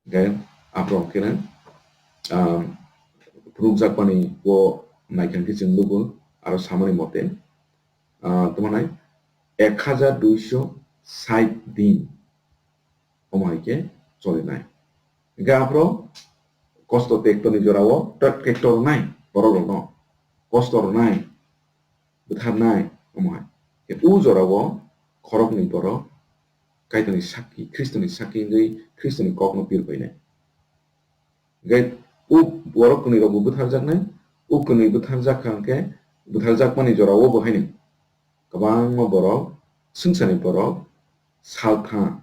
Hwnkhe aphuru khe, ah, phunukjakmani o naikha khe chwng nugo, aro samani mote, ah, tamo nai ek hajar duiso sait din omo hai khe cholinai. Hwnkhe aphuru kosto tekto ni jora o tek-, tekto rwnai borok rokno. kosto rwnai, bwtharnai, omo hai. Khe o jorao khoroknwi borok Kaitorni sakki, Khristoni sakki wngwi Khristoni kokno pir phainai. Hingkhe o borok kwnwi rokbo bwtharjaknai, o kwnwi bwtharjak kha hwnkhe bwtharjakmani jorao bo haino kwbangma borok, swngcharni borok saltha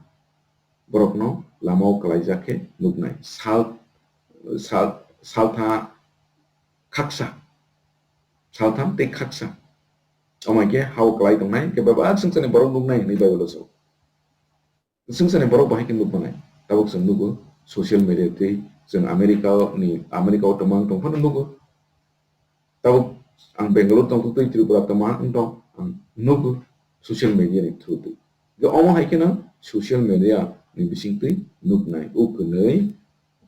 borokno lamao kwlaijak khe nuknai. Sal, sal, saltha khaksa, saltham tei khaksa. Omo hai khe hao kwlai tongnai, hingkhe bebak swngcharni borok nuknai hwnwi Bible-o sao. Swngcharni borok bahai khe nuk manai. Tabuk chwng nugo social media twi chwng America ni, America o tongmang tong phano nugo. Tabuk ang Bangalore tong twi Tripura tongmang wng tong, ang nugo social media ni through twi. Hingkhe omo hai kheno social media ni bising twi nuknai. O kwnwi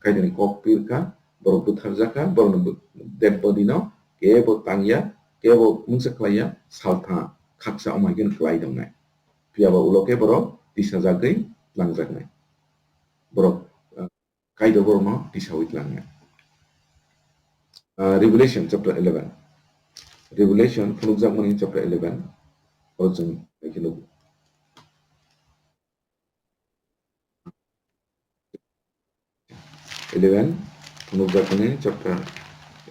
Kaitorni kok pirkha, borok bwtharjakha, borokni bw-, dead body no kebo tangya, kebo mungsa khlaiya, saltha khaksa omo hai kheno kwlai tongnai. Phiya ba ulo khe borok tisajagwi twlangjaknai. Borok, ah, Kaitor borokno tisawi tlangnai. Ah, Revelation chapter eleven. Revelation phunukjakmani chapter eleven. O chwng naikhe nugo. Eleven, phunukjakmani chapter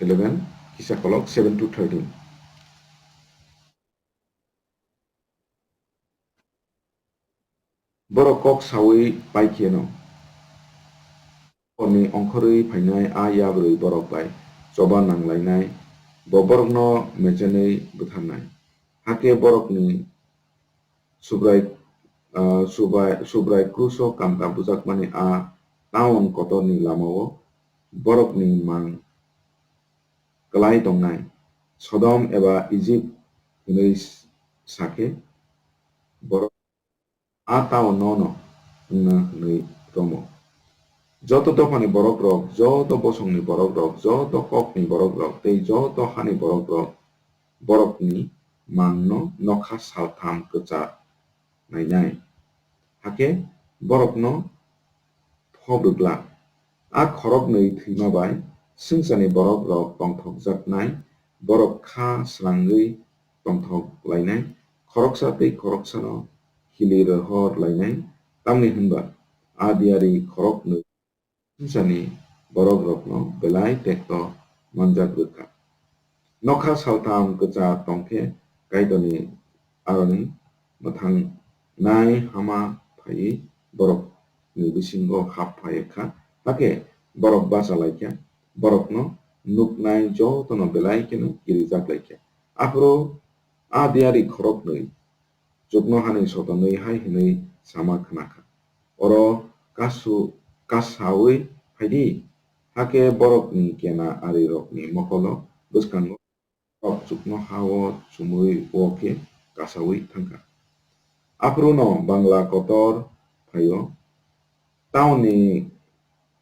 eleven, kisa kolok seven to thirteen. Borok kok saui pai kheno, horni ongkhorwi phainai a yabrwi borok bai choba nanglainai, bo borokno mechenwi bwtharnai. Hakhe borokni Subrai, ah, Subai, Subrai kruso kamta bujakmani a taun kotorni lamao borokni mang kwlai tongnai. Sodom eba Ijip hwnwi s-, sakhe borok a taun no no wngna hwnwi romo. Joto dophani borokrok, joto bosongni borokrok, joto kokni borokrok tei joto hani borokrok borokni mangno nokha saltham kwchar nainai. Hakhe borokno phob rwglak. A khoroknwi thwima bai swngcharni borokrok tongthokjaknai, borok kha srangwi tongthok lainai, khoroksa tei khoroksano hili rohor lainai, tamni hwnba a diyari khoroknwi swngcharni borokrokno belai tekto manjak rwkha. Nokha saltham kwchar tongkhe Kaitorni aroni mwthang nai hama phaiwi borokni bisingo hap phai kha, hakhe borok bacha lai kha, borokno nuknai jotono belai kheno kirijak lai kha. Aphuru a diyari khoroknwi chuknohani sotonwi hai hwnwi sama khna kha, "Oro kasu-, kasaui phai di." Hakhe borokni kena arirokni mokolo bwskango borok chuknoha-o chumui o khe kasaui thang kha. Aphuru no Bangla kotor phai-o, taunni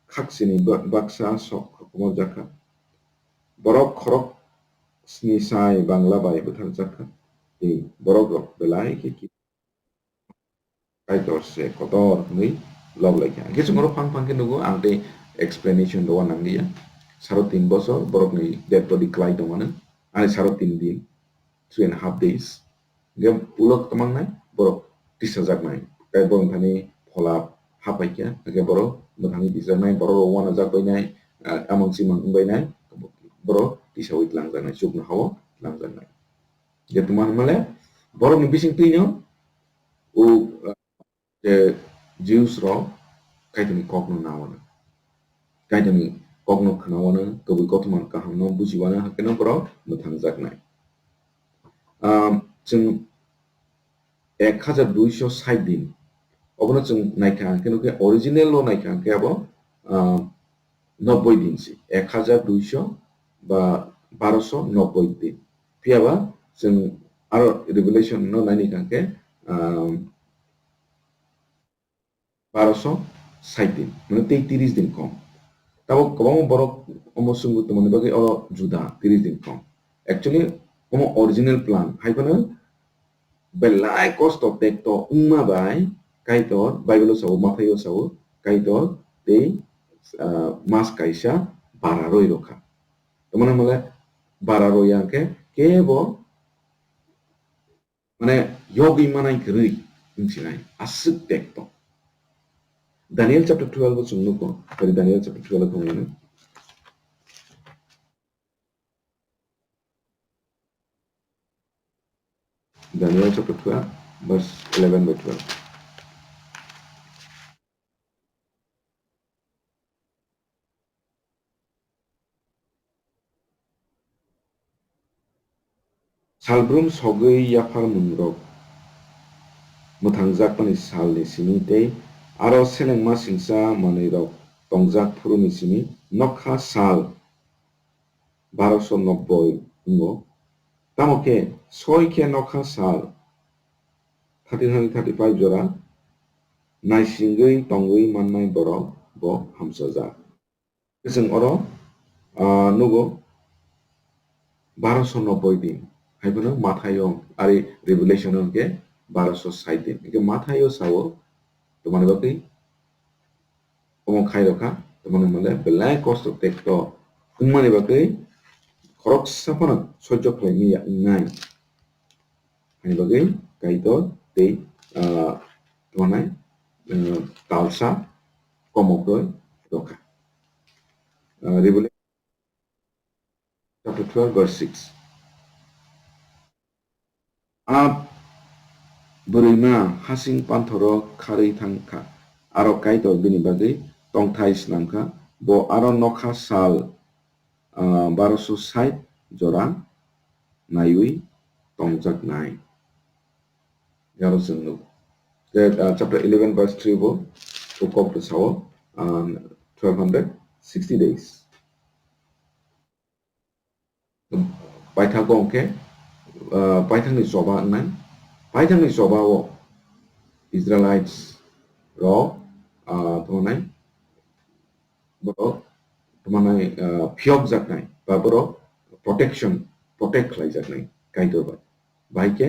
khaksini ba-, baksa sok kokomorjak kha. Borok khorok sni sai Bangla bai bwtharjak kha. Tei borokrok belai khe ki-, Kaitor se kotor hwnwi lob lai kha. Hwnkhe chwng oro phang phang khe nugo, ang tei explanation rwna nangliya. Saro tin bosor borokni dead body kwlai tongmano. Ani saro tin din, three and a half days. Hwnkhe ulo kwmangnai borok tisajaknai. Tei borok thani phola hapai kha. Hwnkhe borok mwthangwi tisajaknai, borok rok uanajak bainai, ah, amang chimang wngbainai, borok tisaui tlangjaknai, chuknoha-o tlangjaknai. Je tuma hwnmale borokni bising twino o, ah, je Jews rok Kaitorni kokno nawano. Kaitorni kokno khwnawano, kwbwi kothoma kahamno bujiwano, hakhe no borok mwthangjaknai. Um, chwng ek hajar duiso sait din. Obono chwng naikha hwnkhe nukhe, original o naikha hwnkhe abo, ah, nobboi din se. Ek hajar duiso ba baroso nobboi din. Phiyaba chwng aro Revelation no naini kha hwnkhe, ah, baroso sait din, mane tei tris din kom. Tabuk kwbangma borok omo swngwi tongmani bagwi oro juda tris din kom. Actually, omo original plan. Hai phano belai kosto tekto wngma bai Kaitor, Bible o sao, Mathai o sao, Kaitor tei, ah, mas kaisa bara roi rokha. Tamani hwnle bara roi ya hwnkhe kebo mane yogwi manai kwrwi wngsinai aswk tekto. Daniel chapter twelve o chwng nugo, kari Daniel chapter twelve o thangmani. Daniel chapter twelve, verse eleven by twelve. Salbrum sogwi yapharmungrok mwthangjakmani salni simi tei aro selengma singcha manwirok tongjak phuruni simi nokha sal baroso nobboi wngo. Tamo khe soi khe nokha sal thirteen hundred thirty-five jora naisingwi tongwi mannai borok bo hamsajak. Chwng oro, ah, nugo baroso nobboi din. Hai phano Mathaio ari Revelation o hwnkhe baroso sait din. Hwnkhe Mathaio sao, tomani bagwi omo khai rokha, tomani mole belai kosto tekto wngmani bagwi khoroksa phano sojjo khlai manya wngnai. Ani bagwi Kaitor tei, ah, tongmani, ah, talsa komokoi rokha. Ah, Revelation chapter twelve, verse six. A bwrwima hasing panthoro kharwi thang kha, aro Kaitor bini bagwi tongthai snam kha, bo aro nokha sal, ah, baroso sait jora naiwi tongjaknai. Yaro chwng nuk. Tei, ah, chapter eleven verse three bo, o kok bwsao, ah, twelve hundred sixty days. Paithak o hwnkhe, ah, paithakni choba wngnai. Paithakni choba o Israelites rok, ah, tongmani borok tongmani, ah, phiyokjaknai ba borok protection, protect khlaijaknai Kaitor bai. Bahai khe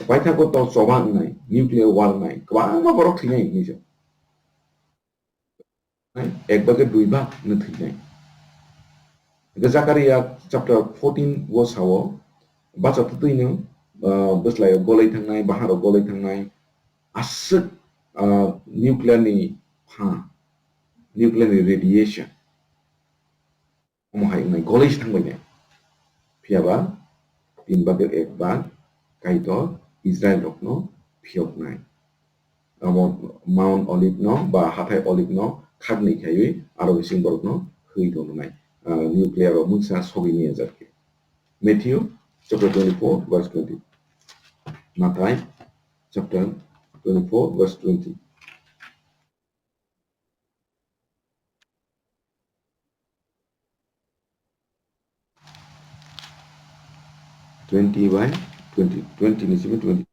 paithak o to choba wngnai, nuclear war wngnai, kwbangma borok thwinai hinwi se. Ek bage dui bag no thwinai. Hwnkhe Zakaria chapter fourteen o sao, bacha twtwi no, ah, bwslai o golai thangnai, bahar o golai thangnai, aswk, ah, nuclear ni pha, nuclear ni radiation. Omo hai wngnai, golai se thangbai nai. Phiya ba tin bagir ek bag Kaitor Israel rokno phiyoknai. Amo Mount Olive no ba hathai Olive no khakni khaiwi aro bising borok no hwi tongnai. Ah, nuclear rok mungsa sogwi manya jak khe. Matthew chapter twenty-four verse twenty. Mathai chapter twenty-four verse twenty. Twenty by twenty, twenty ni simi twenty.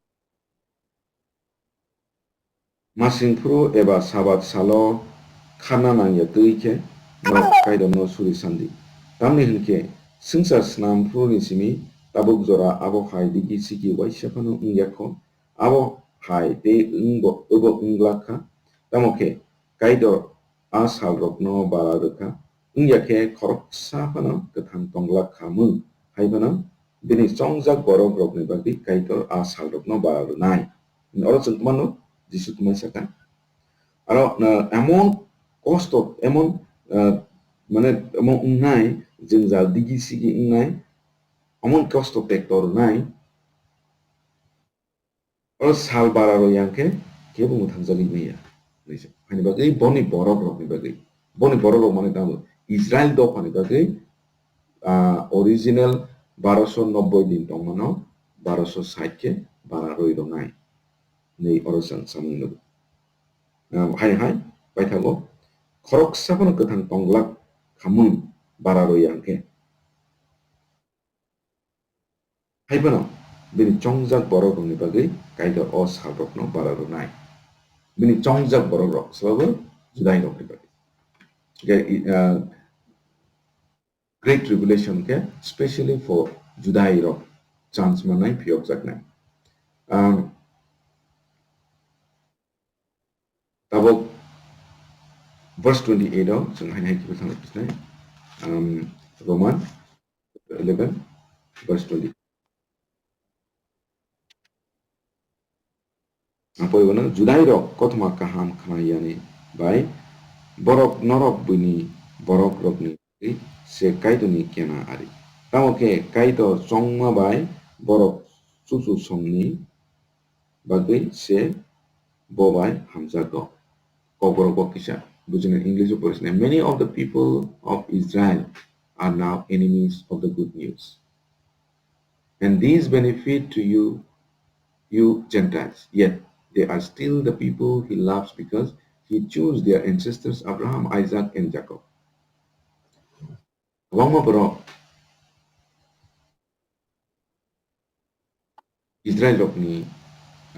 Masing phuru eba Sabat salo kharna nangya twi khe norok Kaitorno suri sandi. Tamni hwn khe swngchar snam phuru ni simi tabuk jora abo hai digi sigi waisa phano wngya kho. Abo hai tei wngbo, obo wng glak kha. Tamo khe Kaitor a salrokno bara rw kha, wngya khe khoroksa phano kwthang tong glak kha mung, hai phano bini chongjak borok rokni bagwi Kaitor a salrokno bara rwnai. Oro chwng mano Jisu tongmani saka. Aro, ah, emon kosto, emon, ah, mane emon wngnai, jwngjal digi sigi wngnai, emon kosto tekto rwnai, oro sal bara rw yang khe kebo mwthangjagwi manya. Haini bagwi boni borok rokni bagwi. Boni borok rok mane tamo Israel dophani bagwi, ah, original baroso nobboi din tongmano baroso sait khe bara rwi rwnai. Nei oro chwng samung nugo. Ah, hai hai paithago khoroksa phano kwthang tong glak khamung bara rwi yang khe. Hai phano bini chongjak borok rokni bagwi Kaitor o sal rokno bara rwnai. Bini chongjak borok rok swbo Judai rokni bagwi. Ge-, i-, ah, Great Tribulation khe specially for Judai rok chance manai phiyok jaknai. Um, Tabuk verse twenty-eight o chwng haini hai khe thang sinai, um, Roman eleven, Verse twenty. Ang poribo no, Judai rok kothoma kaham khna yani bai borok norok buini borok rokni se Kaitorni kena ari. Tamo khe Kaitor chongma bai borok chuchu songni bagwi se bo bai hamjago. Kokborok bo kisa bujina English o porisinai. Many of the people of Israel are now enemies of the good news. And these benefit to you, you Gentiles. Yet they are still the people he loves because he chose their ancestors Abraham, Isaac, and Jacob. Kwbangma borok Israel rokni,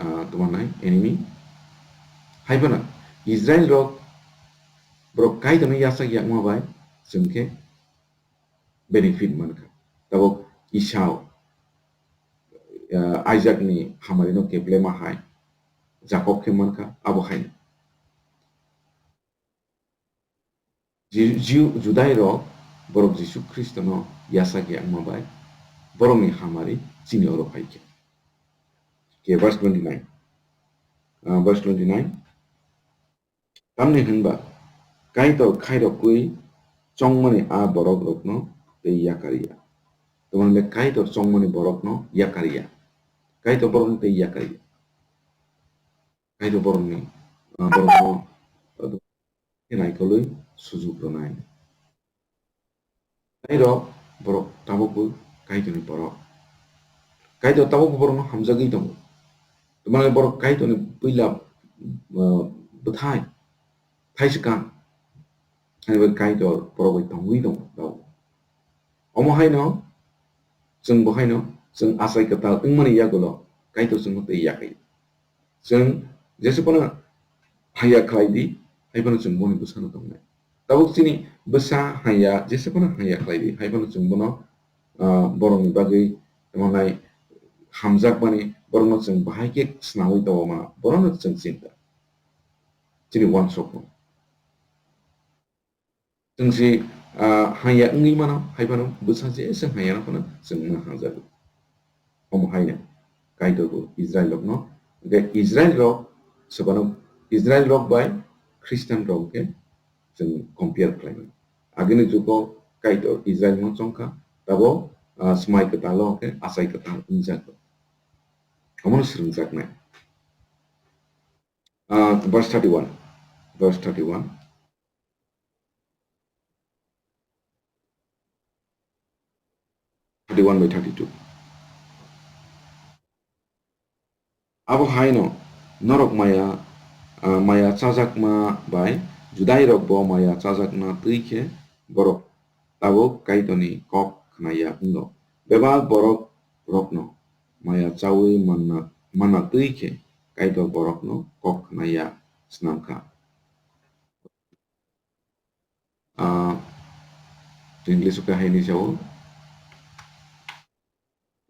ah, tongmanai enemy. Hai phano Israel rok borok Kaitorno yasak yakma bai chwng khe benefit mankha. Tabuk Esau, ah, Isaac ni hamari no keplema hai Jacob khe mankha, abo hai. Ji-, Jiu-, Judai rok borok Jisu Khristo no yasak yakma bai borok ni hamari chini oro phai khe. Ke verse twenty nine. Ah, verse twenty nine. Tamni hwnba Kaitor khairokwi chongmani a borok rokno tei yakar ya. Tamni hwnba Kaitor chongmani borokno yakar ya. Kaitor borokno tei yakar ya. Kaitor borokni, ah, borokno, ah, naikolwi sujuk rwnai. Tei rok borok tabukbo Kaitorni borok. Kaitor tabukbo borokno hamjagwi tongo. Tamni borok Kaitorni puila, ah, bwthai, thaisikang. Ani bagwi Kaitor borok bai tongwi tongo tabuk. Omo haino chwng bo haino chwng achai kwtal wngmani yagulo Kaitor chwngno tei yakwi. Chwng jesa phano hamya khlai di, hai phano chwng boni bwsano tongnai. Tabuk chini bwsa hamya, jesa phano hamya khlai di, hai phano chwng bono, ah, borokni bagwi tamo nai hamjakmani, borokno chwng bahai khe snamwi tongo ma, borokno chwng chinta. Chini uansukmung. Chwng se, ah, hamya wngwi mano, hai phano bwsa jesa hamya no phano chwng ma hamjago. Omo haino Kaitor bo Israel rokno, hwnkhe Israel rok swbano Israel rok bai Christian rok hwnkhe chwng compare khlai mano. Agini jugo Kaitor Israel no chongkha, tabo, ah, swmai kwtal o hwnkhe achai kwtal wngjago. Omono swrwngjaknai. Ah, verse thirty-one. Verse thirty-one. Thirty-one by thirty-two. Abo haino norok maya, ah, maya chajakma bai Judai rok bo maya chajakna twi khe borok tabuk Kaitorni kok khnaya wngo. Bebak borok rokno maya chawi manna, manna twi khe Kaitor borokno kok khnaya snam kha. Ah, English o khe hai hinwi sao,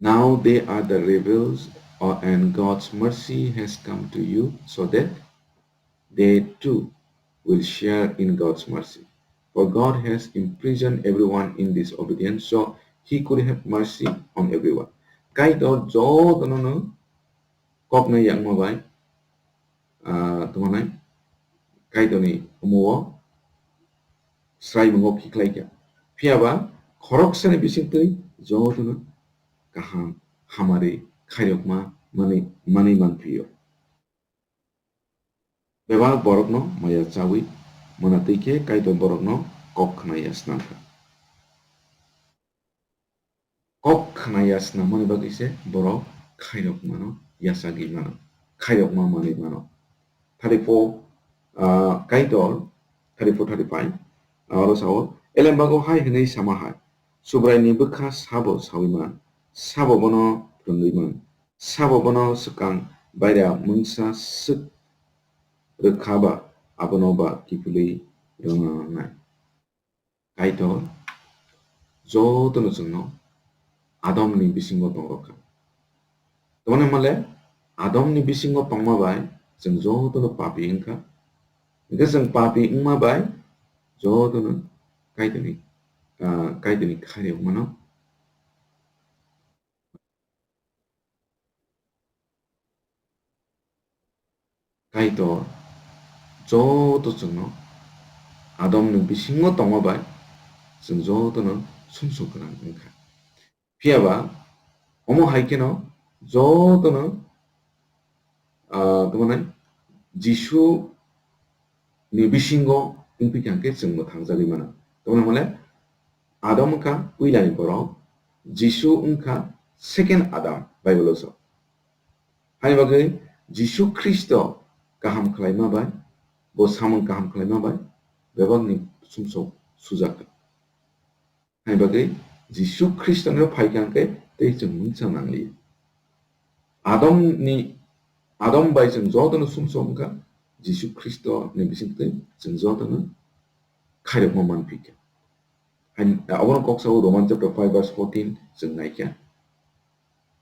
"Now they are the rebels, uh, and God's mercy has come to you, so that they too will share in God's mercy. For God has imprisoned everyone in disobedience, so he could have mercy on everyone." Kaitor jotono no koknai yakma bai, ah, tongmanai Kaitorni omo o sraimungo khiklai kha. Phiya ba khoroksani bisingtwi jotono kaham hamari khairokma manwi, manwi manphio. Bebak borokno maya chawi mwnatwi khe Kaitor borokno kok khnaya snam kha. Kok khnaya snamani bagwi se borok khairokmano yachagwi mano, khairokma manwi mano. Thirty-four, ah, Kaitor, thirty-four, thirty-five, ah, oro sao, elembago hai hwnwi sama hai, Subraini bwkha sabo sawi man, sabo bono phrwngwi man, sabo bono swkang baira mungsa swk rwkha ba, abono ba kiphilwi rwnai. Kaitor jotono chwngno Adomni bisingo tong rwkha. Tamoni hwnmale Adomni bisingo tongma bai chwng jotono papi wngkha. Hwnkhe chwng papi wngma bai jotono Kaitorni, ah, Kaitorni khairokmano Kaitor joto chwngno Adamni bisingo tongma bai chwng jotono sumsok gwnang wngkha. Phiya ba omo hai kheno jotono, ah, tamo nai Jisu ni bisingo wngphi kha hwnkhe chwngbo thangjagwi mano. Tamo hwnle Adam wngkha puilani borok, Jisu wngkha second Adam, Bible o sa. Haini bagwi Jisu Khristo kaham khlaima bai, bo samung kaham khlaima bai, bebakni sumsok sujak kha. Haini bagwi Jisu Khristo no phai kha hwnkhe tei chwng mungsa nangli. Adam ni, Adam bai chwng jotono sumsok wngkha, Jisu Khristo ni bisingtwi chwng jotono khairokma manphi kha. Hain, abono kok sao Roman chapter five verse fourteen chwng naikha,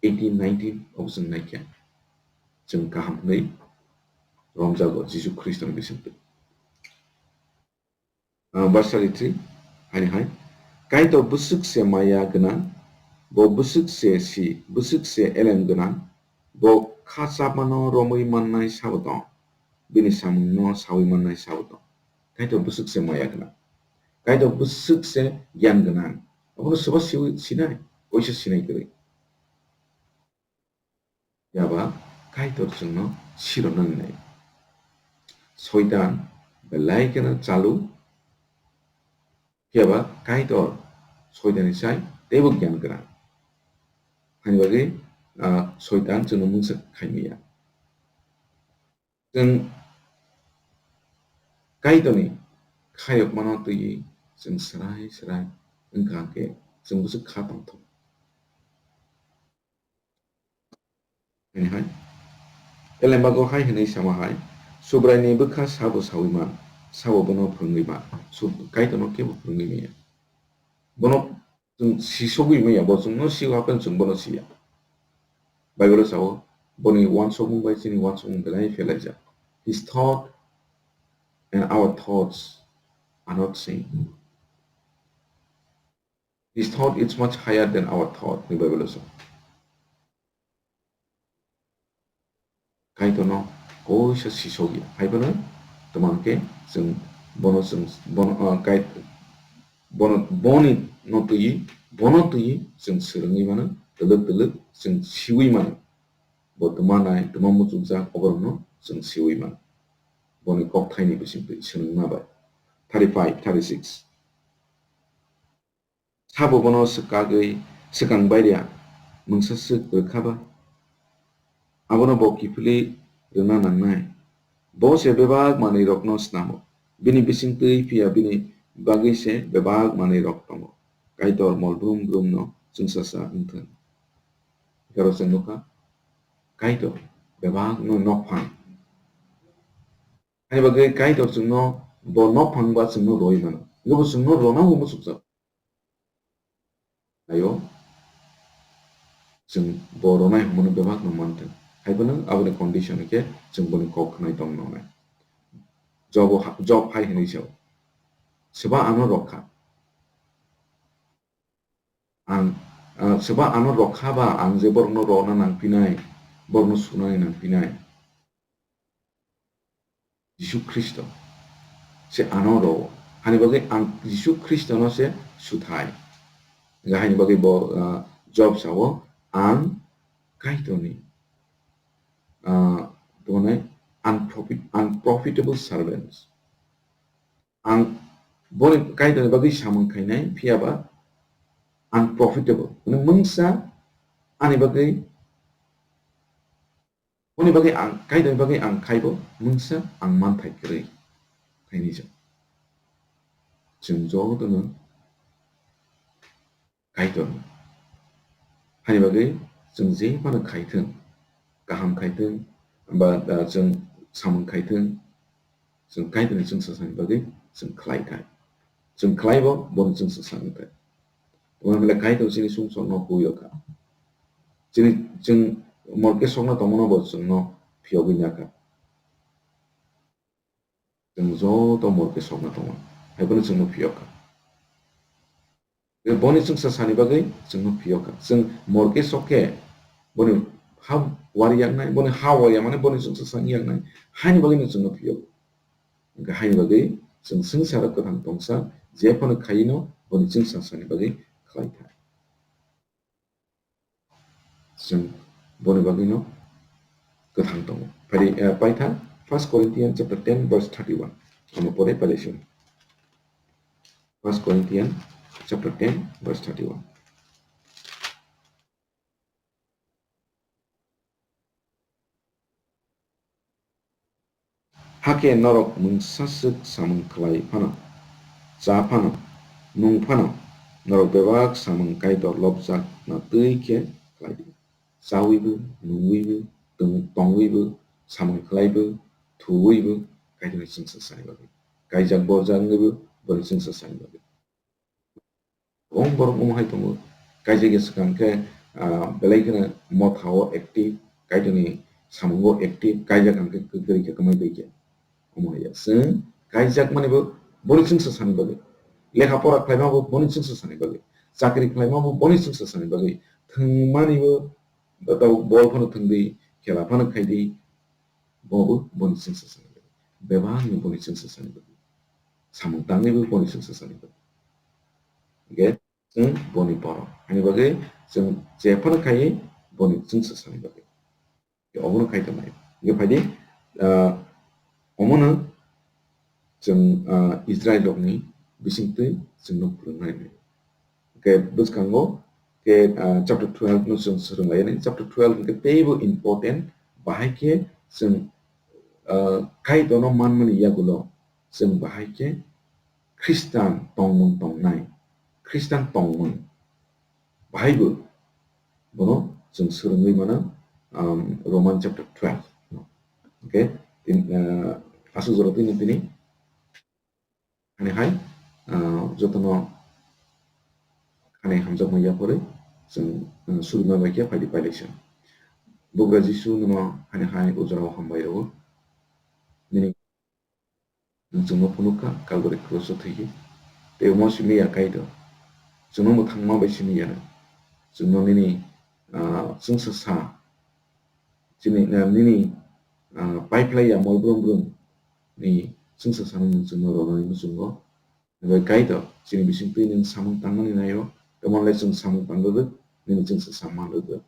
eighteen, nineteen obo chwng naikha. Chwng kaham hwnwi romjago Jisu Khristo ni bisingtwi. Ah, verse thirty-three, haini hai, Kaitor bwswk se maya gwnang, bo bwswk se si, bwswk se elem gwnang, bo kha chapmano romwi mannai sabo tong, bini samungno saui mannai sabo tong. Kaitor bwswk se maya gwnang. Kaitor bwswk se giyan gwnang. Abono soba siwi sinai, koisa sinai kwrwi. Phiya ba Kaitor chwngno sirokna nai. Soitan belai kheno chalu, phiya ba Kaitor Soitanni sai teibo giyan gwnang. Haini bagwi, ah, Soitan chwngno mungsa khai maya. Chwng Kaitorni khayokmano twiwi chwng swrai swrai wngkha hwnkhe chwng bwswk kha tongthok. Haini hai, Elembago hai hwnwi sama hai, Subraini bwkha sabo saui man, sabo bono phwrwngwi man, Sub-, Kaitorno kebo phwrwngwi manya. Bono chwng sisogwi manya, bo chwngno sio, hapheno chwng bono siya. Bible o sao, boni uansukmung bai chini uansukmung belai phelaijak. His thought and our thoughts are not same. His thought is much higher than our thought, ni Bible o sao. Kaitorno koisa sisokya. Hai phano tamo hwnkhe chwng bono chwng bono, ah, Kait-, bono, boni no twiwi, bono twiwi chwng swrwngwi mano, twlwk twlwk chwng siwi mano. Bo tma nai, tma muchukjak, oborokno chwng siwi mano. Boni kokthaini bisingtwi swrwngma bai. Thirty-five, thirty-six. Sabo bono swkagwi swkang bairiya mungsa swk rwkha ba? Abono bo kiphilwi rwna nangnai. Bo se bebak manwirokno snamo. Bini bisingtwi phiya bini bagwi se bebak manwirok tongo. Kaitor mol brum brumno chwngsasa wngthung. Hwnkhe oro chwng nukha, Kaitor bebakno nokphang. Haini bagwi Kaitor chwngno bo nokphang ba chwngno rwui mano. Hwnkhe bo chwngno rwna bo muchukjak. Ayo, chwng bo rwnai hwnmano bebakno manthung. Hai phano aboni condition hwnkhe chwng boni kok khwnai tong nangnai. Jobo ha-, Job hai hwnwi sao, "Swba ano rwkha. Ang, ah, swba ano rwkha ba ang je borokno rwna nangphinai, borokno sunani nangphinai." Jisu Khristo se ano rwo. Hani bagwi ang Jisu Khristono se suthai. Hingkha haini bagwi bo, ah, Job sao, "Ang Kaitorni, ah, tongmani unprofi-, unprofitable servants." Ang boni Kaitorni bagwi samung khainai, phiya ba unprofitable. Mane mungsa ani bagwi Boni bagwi ang, Kaitorni bagwi ang khaibo mungsa ang manthai kwrwi. Khainwi chwng. Chwng jotono Kaitor. Hani bagwi chwng je phano khaithwng, kaham khaithwng, ba, ah, chwng samung khaithwng, chwng Kaitorni chwngsasani bagwi chwng khlai thai. Chwng khlaibo, bono chwngsasa wng thai. Tamo hwnle Kaitor chini sumsokno huyo kha. Chini, chwng morke sokna tongmano bo chwngno phiyogwi ya kha. Chwng joto morke sokna tongo. Hai phano chwngno phiyok kha. Boni chwngsasani bagwi chwngno phiyok kha. Chwng morke sok khe boni ha-, wari yaknai, boni ha wari yakmani boni chwngsa sang yaknai, haini bagwi no chwngno phiyo. Hwnkhe haini bagwi chwng swngcharo kwthang tongsa, je phano khaino boni chwngsa sani bagwi khlai kha. Chwng boni bagwino kwthang tongo. Phari, eh, paitha First Corinthians chapter ten verse thirty-one. Amo pore pale chwng. First Corinthians chapter ten verse thirty-one. Hakhe norok mungsa swk samung khlai phano, cha phano, nung phano, norok bebak samung Kaitor lobjakna twi khe khlai di. Chawibo, nungwibo, tong-, tongwibo, samung khlaibo, thuwibo, Kaitorni chwngsa sani bagwi. Kaijak borjak wngwibo, boni chwngsa sani bagwi. Kwbang borok omo hai tongo, kaijak ya swkang khe, ah, belai kheno motha o active, Kaitorni samungo active, kaijak hwnkhe kwrwi khe kwmai twi khe. Omo hai ya. Chwng kaijak mani bo boni chwngsa sani bagwi. Lekha pora khlaima bo boni chwngsa sani bagwi. Chakri khlaima bo boni chwngsa sani bagwi. Thwngmani bo, tabo bol phano thwngdi, khela phano khaidi, bo bo boni chwngsa sani bagwi. Bebak ni boni chwngsa sani bagwi. Samung tangwi bo boni chwngsa sani bagwi. Hwnkhe chwng boni borok. Ani bagwi chwng je phano khai boni chwngsa sani bagwi. Obono khai tongnai. Hwnkhe phaidi, ah, omono chwng, ah, Israel rokni bisingtwi chwngno phwrwngnai. Hwnkhe bwskango khe, ah, chapter twelve no chwng swrwng lainai. Chapter twelve hwnkhe teibo important, bahai khe chwng, ah, Kaitorno manmani yagulo chwng bahai khe Khristan tongmung tongnai, Khristan tongmung bahaibo bono chwng swrwngwi mano, um, Roman chapter twelve. Okay, tin, ah, aswk jora tini tini. Ani hai, ah, jotono ani hamjakma yapharwi chwng, ah, surima bai khe phaidi pailai se. Bugra Jisu nono ani hai o jorao hambai rwo. Nini chwngno phunuk kha, Kalbari krus o thwigwi. Tei omo simi ya Kaitor. Chwngno mwthangma bai simi ya. Chwngno nini, ah, chwngsa sa. Chini, ah, nini, ah, paiphlai ya mol brum brum ni chwngsa sano nwng chwngno ronani muchungo. Bai Kaitor, chini bisingtwi nwng samung tangmani naio, tamo le chwng samung tang rwrwk, nini chwngsa sa man rwrwk.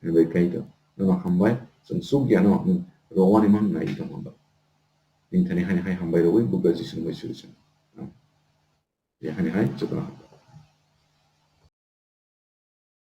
Bai Kaitor, nono hambai, chwng chuk ya no nwng rowani man nai tongma bai. Nini thani hani hai hambai rwui Bugra Jisu bai suri chwng. Ya hani hai jotono hambai.